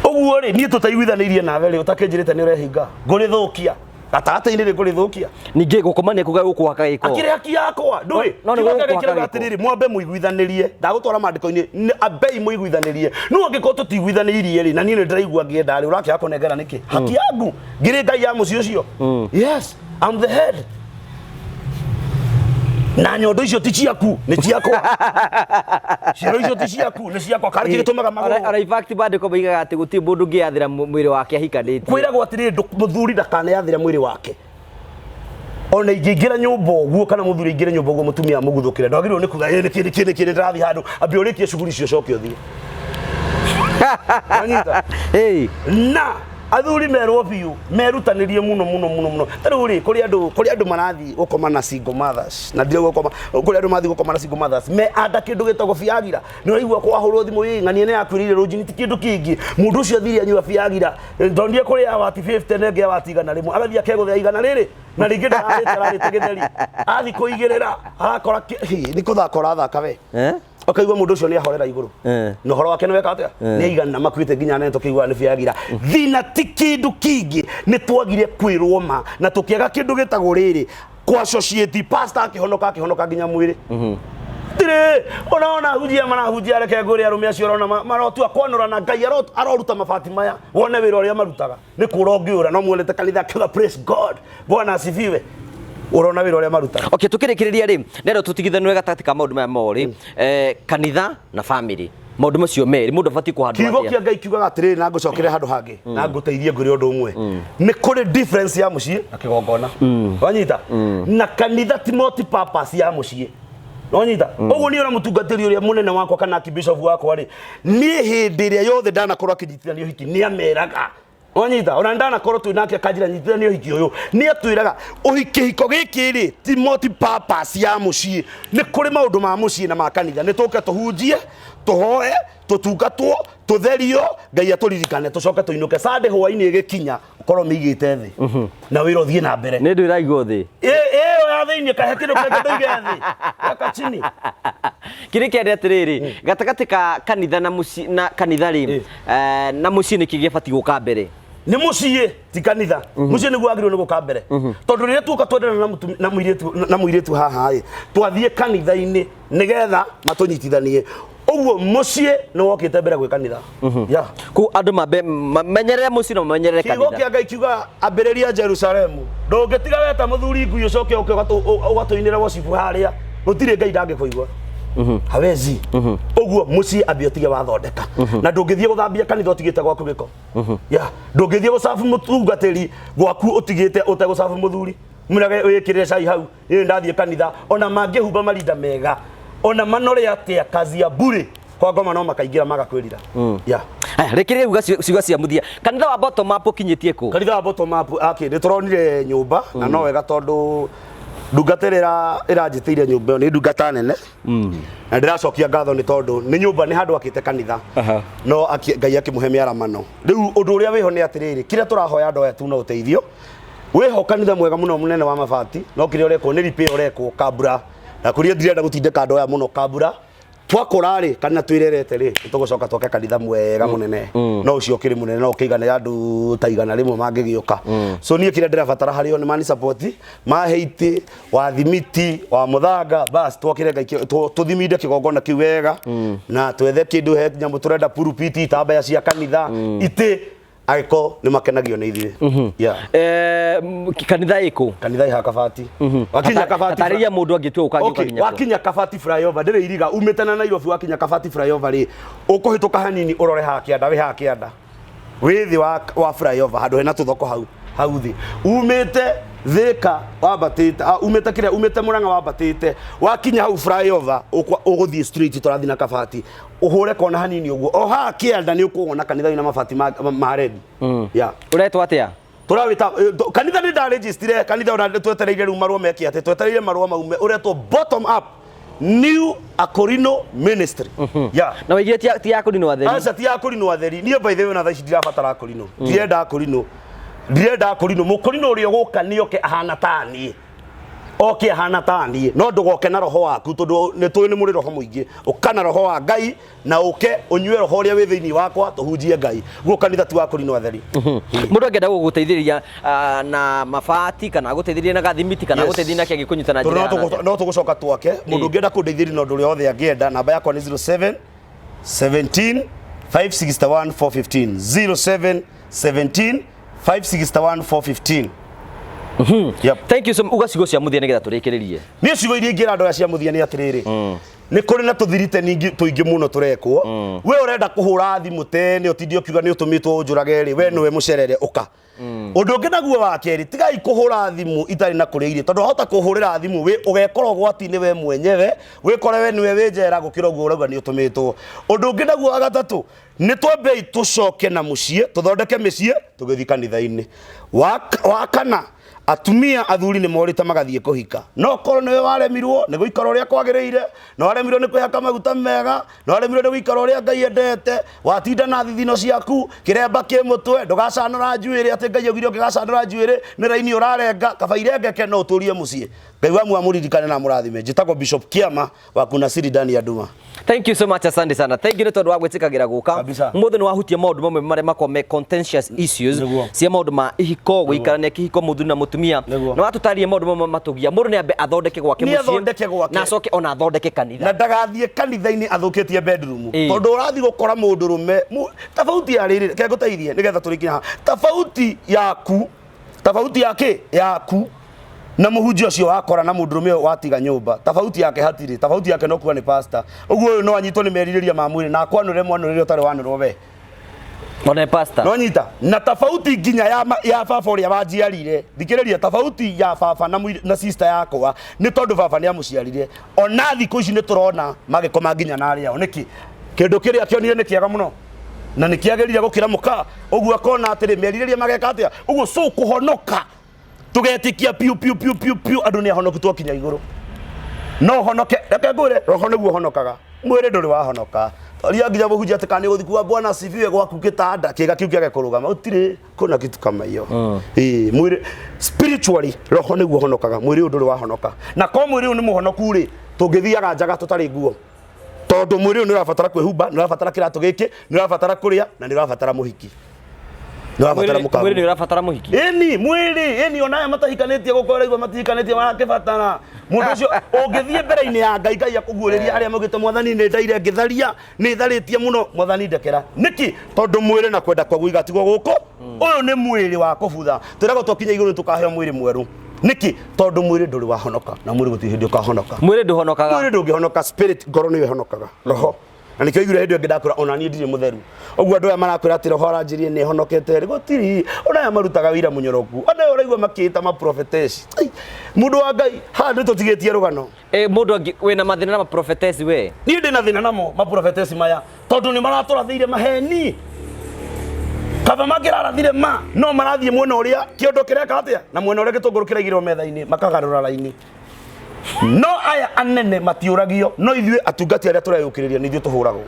Ũguo rĩ, niĩ tũtaiguithanĩirie nawe rĩ, ũtakĩnjĩrĩte nĩ ũrehinga, ngũrĩthũkia gatagatĩ-inĩ rĩ, ngũrĩthũkia. Ningĩ gũkomania kuga gũkũhaka gĩko. Akĩrĩ haki yakwa ndũĩ. No nĩ Kiugo kĩa Ngai gũkũhaka kĩrauga gĩko. atĩrĩrĩ, mwambe mũiguithanĩrie. Ndagũtwara maandĩko-inĩ, ambei mũiguithanĩrie. No angĩkorwo tũtiguithanĩirie rĩ, na niĩ nĩ ndĩraigua ngĩenda rĩ, ũrakĩaga kũnengera nĩkĩ haki yangu? Ngĩrĩ Ngai ya mũciĩ ũcio? Yes, I'm the head, na nyondo icio ti ciaku, nĩ ciakwa. Ciero icio ti ciaku, nĩ ciakwa. Karĩ kĩ gĩtũmaga magũrũ? Ona in fact maandĩko moigaga atĩ gũtirĩ mũndũ ũngĩyathĩra mwĩrĩ wake ahikanĩtie. Kwĩragwo atĩrĩrĩ, mũthuri ndakaneyathĩre mwĩrĩ wake. Ona ingĩingĩra nyũmba ũguo kana mũthuri aingĩre nyũmba ũguo mũtumia amũguthũkĩre, ndwagĩrĩirwo nĩ kuga, "Ĩ, nĩkĩ nĩkĩ nĩkĩ, nĩndĩrathiĩ handũ." Ambe ũrĩkie cuguri icio ũcoke ũthiĩ. Wanyita? Hey. Na athuri merwo biũ merutanĩrie mũno mũno mũno mũno. Ta rĩu rĩ, kũrĩ andũ marathiĩ gũkoma na single mothers, na ndirauga gũkoma, kũrĩ andũ marathiĩ gũkoma na single mothers me anda kĩndũ gĩtagwo Viagra. Nĩ ũraigua kwahũrwo thimũ, ĩ ng'ania nĩ yakwĩrĩire rũnjini, ti kĩndũ kĩngĩ. Mũndũ ũcio athire anyua Viagra, ndonire kũrĩ ya wati 50 na ĩngĩ ya wati 100, agathiĩ akegũthĩa 100 na rĩngĩ ndararĩte, ararĩte gĩtheri, athiĩ kũigĩrĩra arakora nĩ kũthaka ũrathaka we. Eh? Ũkaigua mũndũ ũcio nĩ ahorera igũrũ. Na ũhoro wake nĩ weka atĩa, nĩ aigana makuĩte nginya nene tũkĩigua nĩ Viagra. Thĩna ti kĩndũ kĩngĩ, nĩ twagire kwĩrwo ma na tũkĩaga kĩndũ gĩtagwo rĩrĩ kũ associate pastor akĩhonoka, akĩhonoka nginya mwĩrĩ. Tirĩ ũrona hunjia marahunjia, reke ngwĩre, arũme acio ũrona marotua kwanũra na Ngai aroruta mabati maya wone wĩra ũrĩa marutaga nĩ kũra ũngĩũra no muonete kanitha akiuga, "Praise God, Bwana asifiwe." Ũrona wĩra ũrĩa marutaga. Okay, tukĩrĩkĩrĩria rĩ, ndĩrenda tũtigithanĩre gatagatĩ ka maũndũ maya morĩ, kanitha na family, maũndũ macio merĩ mũndũ abatiĩ kũhandwo Kiugo atĩa? Kĩa Ngai kiugaga atĩrĩrĩ, na ngũcokere handũ hangĩ na ngũteithie ngwĩre ũndũ ũmwe, nĩ kũrĩ difference ya mũciĩ na kĩgongona, wanyita? Na kanitha ti multi purpose ya mũciĩ, wanyita? Ũguo niĩ ona mũtungatĩri ũrĩa mũnene wakwa kana archbishop wakwa rĩ, niĩ hĩndĩ ĩrĩa yothe ndanakorwo akĩnyitithania ũhiki nĩ ameraga, wanyita? Ona ndanakorwo twĩ nake akanjĩra nyitithania ũhiki ũyũ, nĩ atwĩraga ũhiki, kĩhiko gĩkĩ rĩ ti multi purpose ya mũciĩ. Nĩ kũrĩ maũndũ ma mũciĩ na ma kanitha. Nĩ tũke tũhunjie, tũhoe, tũtungatwo, tũtherio, Ngai atũririkane, tũcoke tũinũke. Sunday hwainĩ ĩgĩkinya ũkorwo mĩigĩte thĩ na wĩra ũthiĩ na mbere. Nĩ ndũ ĩraigwo thĩ. Ĩyo ya thĩinĩ kahe kĩndũ kĩngĩ ndũige thĩ, weka chini. Kĩrĩa kĩarĩ atĩrĩrĩ, gatagatĩ ka kanitha na mũciĩ, na kanitha rĩ, na mũciĩ, nĩkĩ gĩbatiĩ gũka mbere? Nĩ mũciĩ, ti kanitha. Mũciĩ nĩguo wagĩrĩirwo nĩ gũka mbere, tondũ rĩrĩa tuoka twendana na mũirĩtu haha ĩ, twathiĩ kanitha-inĩ nĩgetha matũnyitithanie. Ũguo mũciĩ nĩ wokĩte mbere gwĩ kanitha, yeah. Kũu andũ mambe mamenyerere mũciĩ na mamenyerere Kiugo kanitha. Kĩa Ngai kiuga ambĩrĩria Jerusalemu. Ndũngĩtiga weta mũthuri ngui ũcoke ũke ũgatũinĩra worship harĩa, gũtirĩ Ngai ndangĩkũigua, hawezi. Ũguo mũciĩ ambia ũtige wathondeka, na ndũngĩthiĩ gũthambia kanitha ũtigĩte gwaku gĩko, yeah. Ndũngĩthiĩ gũcabu mũtungatĩri gwaku ũtigĩte ũtegũcabu mũthuri, mwĩrage wĩkĩrĩre cai hau, ĩĩ ndathiĩ kanitha. Ona mangĩhumba marinda mega, ona manore atĩa, kazi ya bure kwa ngoma no makaingĩra magakwĩrira, yeah. Aya, rĩkĩrĩria uga ciugo cia mũthia, kanitha wa Bottom Up ũkinyĩtie kũ? Kanitha wa Bottom Up akĩ nĩ tũronire nyũmba na no wega, tondũ ndungata ĩrĩa ĩranjĩtĩire nyũmba ĩyo nĩ ndungata nene na ndĩracokia ngatho nĩ tondũ nĩ nyũmba nĩ handũ akĩte kanitha. No Ngai akĩmũhe mĩaramano. Rĩu ũndũ ũrĩa wĩho nĩ atĩrĩrĩ, kĩrĩa tũrahoya andũ aya tu na ũteithio wĩho, kanitha mwega mũno mũnene wa mabati, no kĩrĩa ũrekwo nĩ repair ũrekwo kambura, na kũrĩa ndirenda gũtindĩka andũ aya mũno kambura twakũra rĩ kana twĩrerete rĩ, nĩtũgũcoka twake kanitha mwega mũnene, no ũcio ũkĩrĩ mũnene no ũkĩiganĩra andũ ta 100 mangĩgĩũka. So niĩ kĩrĩa ndĩrabatara harĩ o nĩ mani support, mahe itĩ wa thimiti wa mũthanga, bas twakĩre Ngai tũthiminde kĩgongona kĩu wega na twethe kĩndũ, he nyamũ tũrenda, pulpit, itambaya cia kanitha, itĩ, angĩkorwo nĩ makenagio nĩ ithuĩ, yeah. Kanitha ĩkũ? Kanitha ĩha Kabati. Wakinya Kabati Tarĩria mũndũ angĩtua gũka Okay, nginya kũ? Wakinya Kabati flyover, ndĩrĩ iriga umĩte na Nairobi, wakinya Kabati flyover rĩ, ũkũhĩtũka hanini ũrore haha kĩanda, wĩ haha kĩanda, wĩ thĩ wa flyover, handũ hena tũthoko hau hau thĩ, umĩte Thĩka wambatĩte, umĩte kĩrĩa, umĩte Mũrang'a wambatĩte, wakinya hau flyover ũgũthiĩ straight, tũrathiĩ na Kabati, ũhũre kona hanini ũguo, o haha kĩanda nĩ ũkũwona kanitha wĩna mabati ma red, yeah. Ũretwo atĩa? Tũrawĩta kanitha nĩ ndarejistire kanitha, ona twetereire rĩu marũa meke atĩ twetereire marũa maume, ũretwo Bottom Up New Akorino Ministry, yeah. Na waigire ti ya kũrinwo atheri? Aca, ti ya kũrinwo atheri. Niĩ by the way ona thaa ici ndirabatara akũrinũ, ndirenda akũrinũ, ndirenda akũrinũ. Mũkũrinũ ũrĩa ũgũka nĩ oke ahana ta niĩ, oke ahana ta niĩ, no ndũgoke na roho waku, tondũ nĩ tũĩ nĩ mũrĩ roho mũingĩ. Ũka na roho wa Ngai na ũke ũnyue roho ũrĩa wĩ thĩinĩ wakwa, tũhunjie Ngai. Guo kanitha ti wa kũrinwo atheri. Mũndũ angĩenda gũgũteithĩrĩria na mabati kana agũteithĩrĩrie na gathimiti kana agũteithĩrĩrie na kĩangĩ kũnyita na Tondũ njĩra ya no tũgũcoka twake. Mũndũ ũngĩenda kũndeithĩrĩria na ũndũ ũrĩa wothe angĩenda, namba yakwa nĩ 07 17 561 415, 07 17 561 415. Yep. Thank you so uga ciugo cia mũthia nĩgetha tũrĩkĩrĩrie. Niĩ ciugo iria ingĩra andũ aya cia mũthia nĩ atĩrĩrĩ, nĩ kũrĩ na tũthirite ningĩ tũingĩ mũno tũrekwo. We ũrenda kũhũra thimũ tene ũtinde ũkiuga nĩ ũtũmĩtwo ũnjũrage rĩ, we nĩwe mũcerere ũka. Ũndũ ũngĩ naguo wa kerĩ, tigai kũhũra thimũ itarĩ na kũrĩa irio, tondũ wahota kũhũrĩra thimũ wĩ ũgekora ũgwati-inĩ we mwenyewe, wĩkore we nĩwe wĩ njera gũkĩra ũguo ũrauga nĩ ũtũmĩtwo. Ũndũ ũngĩ naguo wa gatatũ, nĩ twambei tũcoke na mũciĩ, tũthondeke mĩciĩ tũgĩthiĩ kanitha-inĩ. Wa kana, atumia athuri nĩ morĩte magathiĩ kũhika, no korwo nĩwe waremirwo nĩ gũikara ũrĩa kwagĩrĩire, na waremirwo nĩ kwĩhaka maguta mega, na waremirwo nĩ gũikara ũrĩa Ngai endete, watinda na thithino ciaku, kĩremba kĩ mũtwe, ndũgacanũra njuĩrĩ atĩ Ngai augire ũngĩgacanũra njuĩrĩ nĩ raini ũrarenga, kaba irengeke no ũtũrie mũciĩ. Ngai wa muoyo amũririkane na amũrathime. Njĩtagwo Bishop Kĩama wa Kuna Siri ndani ya Nduma. Thank you so much, asante sana. Thank you nĩ tondũ wa gwĩtĩkagĩra gũka. Kabisa. Mũthĩ nĩ wahutia maũndũ mamwe marĩa makoragwo me contentious issues Nĩguo. cia maũndũ ma ihiko, gũikarania kĩhiko mũthuri na mũtumia. Nĩguo. Na watũtarĩria maũndũ mamwe matũgia. Mũndũ nĩ ambe athondeke gwake Nĩ mũciĩ. athondeke gwake. Na acoke ona athondeke kanitha. Na ndagathiĩ kanitha-inĩ athũkĩtie bedroom. Ĩĩ. Tondũ ũrathiĩ gũkora mũndũ rũme tofauti ya rĩrĩ, reke ngũteithie nĩgetha tũrĩkie haha. Tofauti yaku, tofauti ya kĩ yaku na mũhunjia ũcio wakora na mũndũrũme ũyũ watiga nyũmba, tofauti yake hatirĩ, tofauti yake no kuga nĩ pastor. Ũguo ũyũ no anyitwo nĩ merirĩria ma mwĩrĩ na akwanũre mwanũrĩre ũtarĩ wanũrwo we. Ona pastor. No nyita na tofauti nginya ya baba ũrĩa wanjiarire, thikĩrĩria, tofauti ya baba na sister yakwa nĩ tondũ baba nĩ amũciarire. Ona thikũ ici nĩ tũrona magĩkoma nginya na arĩa ao. Nĩkĩ? Kĩndũ kĩrĩa kĩonire nĩ kĩega mũno na nĩ kĩagĩrire gũkĩra mũka, ũguo akona atĩrĩ merirĩria mageka atĩa ũguo. So kũhonoka tũgetĩkia piũ piũ piũ piũ piũ andũ nĩ ahonoku twakinya igũrũ, no honoke. Reke ngwĩre, roho nĩguo ũhonokaga, mwĩrĩ ndũrĩ wahonoka. Toria nginya mũhunjia atĩ kana nĩ ũgũthiĩ kuga Bwana asifiwe gwaku gĩtanda kĩga kĩu kĩage kũrũgama, gũtirĩ kuna kitu kama hiyo. Ĩĩ, mwĩrĩ spiritually, roho nĩguo ũhonokaga, mwĩrĩ ũyũ ndũrĩ wahonoka. Na ko mwĩrĩ ũyũ nĩ mũhonoku rĩ, tũngĩthiaga njaga tũtarĩ nguo, tondũ mwĩrĩ ũyũ nĩ ũrabatara kwĩhumba, nĩ ũrabatara kĩratũ gĩkĩ, nĩ ũrabatara kũrĩa, na nĩ ũrabatara mũhiki, nĩ ũrabatara Mwĩrĩ mũkaguo. nĩ ũrabatara mũhiki. Ĩni mwĩrĩ, ĩni ona aya matahikanĩtie gũkũ ũraigua matihikanĩtie marakĩbatara mũndũ ũcio ũngĩthiĩ mbere-inĩ ya Ngai, Ngai akũguũrĩria arĩa maugĩte mwathani nĩ ndaire ngĩtharia, nĩ tharĩtie mũno, mwathani ndekera. Nĩkĩ? Tondũ mwĩrĩ na kwenda kwaguo igatigwo gũkũ. Ũyũ nĩ mwĩrĩ wa kũbutha, twĩragwo twakinya igũrũ tũkaheo mwĩrĩ mwerũ. Nĩkĩ? Tondũ mwĩrĩ ndũrĩ wahonoka, na mwĩrĩ gũtirĩ hĩndĩ ũkahonoka. Mwĩrĩ ndũhonokaga. Mwĩrĩ ndũngĩhonoka, spirit, ngoro nĩyo ĩhonokaga, roho. Na nĩkĩo aiguire hĩndĩ ĩyo ĩngĩ ndakwĩra ona niĩ ndirĩ mũtheru. Ũguo andũ aya marakwĩra atĩ roho aranjĩrire nĩ honokete rĩ, gũtirĩ. Ona aya marutaga wĩira mũnyoroku, ona aya ũraigua makĩĩta maprofetesi. Ai, mũndũ wa Ngai, haha nĩ tũtigĩtie rũgano. Mũndũ angĩ wĩna mathĩna na maprofetesi we? Niĩ ndĩ na thĩna namo maprofetesi maya, tondũ nĩ maratũrathĩire maheni. Kaba mangĩrarathire ma, no marathiĩ mwena ũrĩa kĩondo kĩreka atĩa na mwena ũrĩa gĩtũngũrũ kĩraigĩrwo metha-inĩ, makagarũra raini. No aya anene matiũragio, no ithuĩ atungati arĩa tũreyũkĩrĩria nĩ ithuĩ tũhũragwo,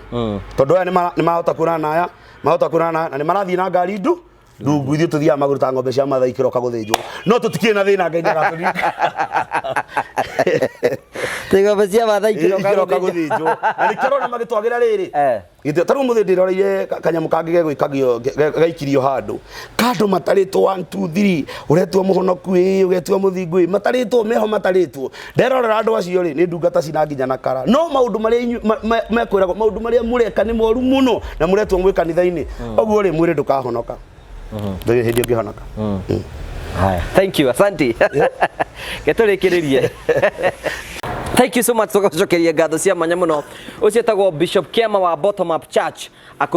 tondũ aya nĩ marahota kwĩrana na aya mahota kwĩrana na aya, na nĩ marathiĩ na ngari ndu ndungu, ithuĩ tũthiaga magũrũ ta ng'ombe cia Mathai ikĩroka gũthĩnjwo. No tũtikĩrĩ na thĩna, Ngai nĩagatũririkana. Ti ng'ombe cia Mathai ikĩroka ikĩroka gũthĩnjwo, na nĩkĩo ũrona magĩtwagĩra rĩrĩ. Gĩtĩ tarĩu mũthĩ ndĩroreire kanyamũ kangĩ gegwĩkagio gaikirio handũ kandũ matarĩtwo 1 2 3, ũretua mũhonoku ĩ, ũgetua mũthingu ĩ, matarĩtwo meho matarĩtwo. Nderorera andũ acio rĩ, nĩ ndungata cina nginya na kara, no maũndũ marĩa inyuĩ mekwĩragwo, maũndũ marĩa mũreka nĩ moru mũno na mũretwo mwĩ kanitha-inĩ. Ũguo rĩ, mwĩrĩ ndũkahonoka, ndũrĩ hĩndĩ ũngĩhonoka. Haya, thank you, asante. Getũrĩkĩrĩrie. Thank you so much, tũgacokeria ngatho cia mwanya mũno. Ũcio etagwo Bishop Kiama wa Bottom Up Church,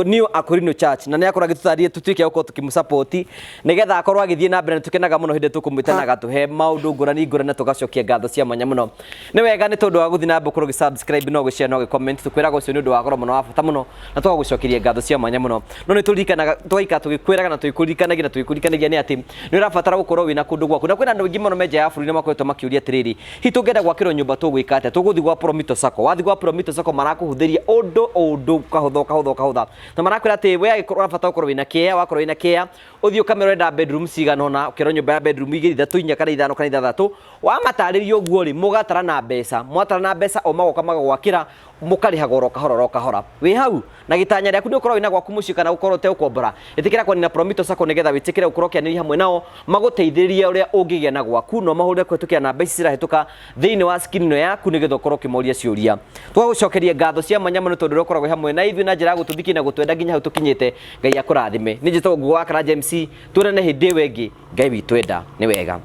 New Akorino Church, na nĩ akorwo agĩtũtarĩria tũtuĩke a gũkorwo tũkĩmũsupport nĩgetha akorwo agĩthiĩ na mbere. Nĩ tũkenaga mũno hĩndĩ ĩrĩa tũkũmwĩta na agatũhe maũndũ ngũrani ngũrani, na tũgacokia ngatho cia mwanya mũno. Nĩ wega nĩ tondũ wa gũthiĩ na mbere gũkorwo ũgĩ-subscribe na ũgĩ-share na ũgĩ-comment, tũkwĩraga ũcio nĩ ũndũ wa goro mũno, wa bata mũno, na tũgagũcokeria ngatho cia mwanya mũno. No nĩ tũririkanaga tũgaikara tũgĩkwĩraga na tũgĩkũririkanagia na tũgĩkũririkanagia nĩ atĩ nĩ ũrabatara gũkorwo wĩna kũndũ gwaku, na kwĩna andũ aingĩ mũno me nja ya bũrũri na makoretwo makĩũria atĩrĩrĩ, hihi tũngĩenda gwakĩrwo nyũmba tũgwĩka atĩa? Tũgũthiĩ gwa Promito Sacco. Wathiĩ gwa Promito Sacco marakũhũthĩria ũndũ ũndũ kahũtha kahũtha kahũtha, na marakwĩra atĩ we angĩkorwo ũrabatara gũkorwo wĩna kĩea, wakorwo wĩna kĩea ũthiĩ ũkamera ũrenda bedroom cigana ũna, ũkerwo nyũmba ya bedroom 2, 3, 4 kana 5 kana 6. Wamatarĩria ũguo rĩ, mũgatarana mbeca, mwatarana mbeca o magoka magagwakĩra, mũkarĩhaga oro kahora oro kahora. Wĩ hau na gĩtanya rĩaku nĩ ũkorwo wĩna gwaku mũciĩ kana gũkorwo ũtegũkombora, ĩtĩkĩra kwanina Promito Sacco nĩgetha wĩtĩkĩre gũkorwo ũkĩanĩria hamwe nao magũteithĩrĩrie ũrĩa ũngĩgĩa na gwaku. No mahũrĩre kũhetũkĩra namba ici cirahĩtũka thĩinĩ wa screen ĩno yaku nĩgetha ũkorwo ũkĩmoria ciũria. Tũgagũcokeria ngatho cia mwanya mũno tondũ ũrĩa ũkoragwo wĩ hamwe na ithuĩ na njĩra ya gũtũthikia na gũtwenda nginya hau tũkinyĩte. Ngai akũrathime. Niĩ njĩtagwo Ngugo wa Karanja MC. Tuonane hĩndĩ ĩyo ĩngĩ Ngai witũ enda. Nĩ wega.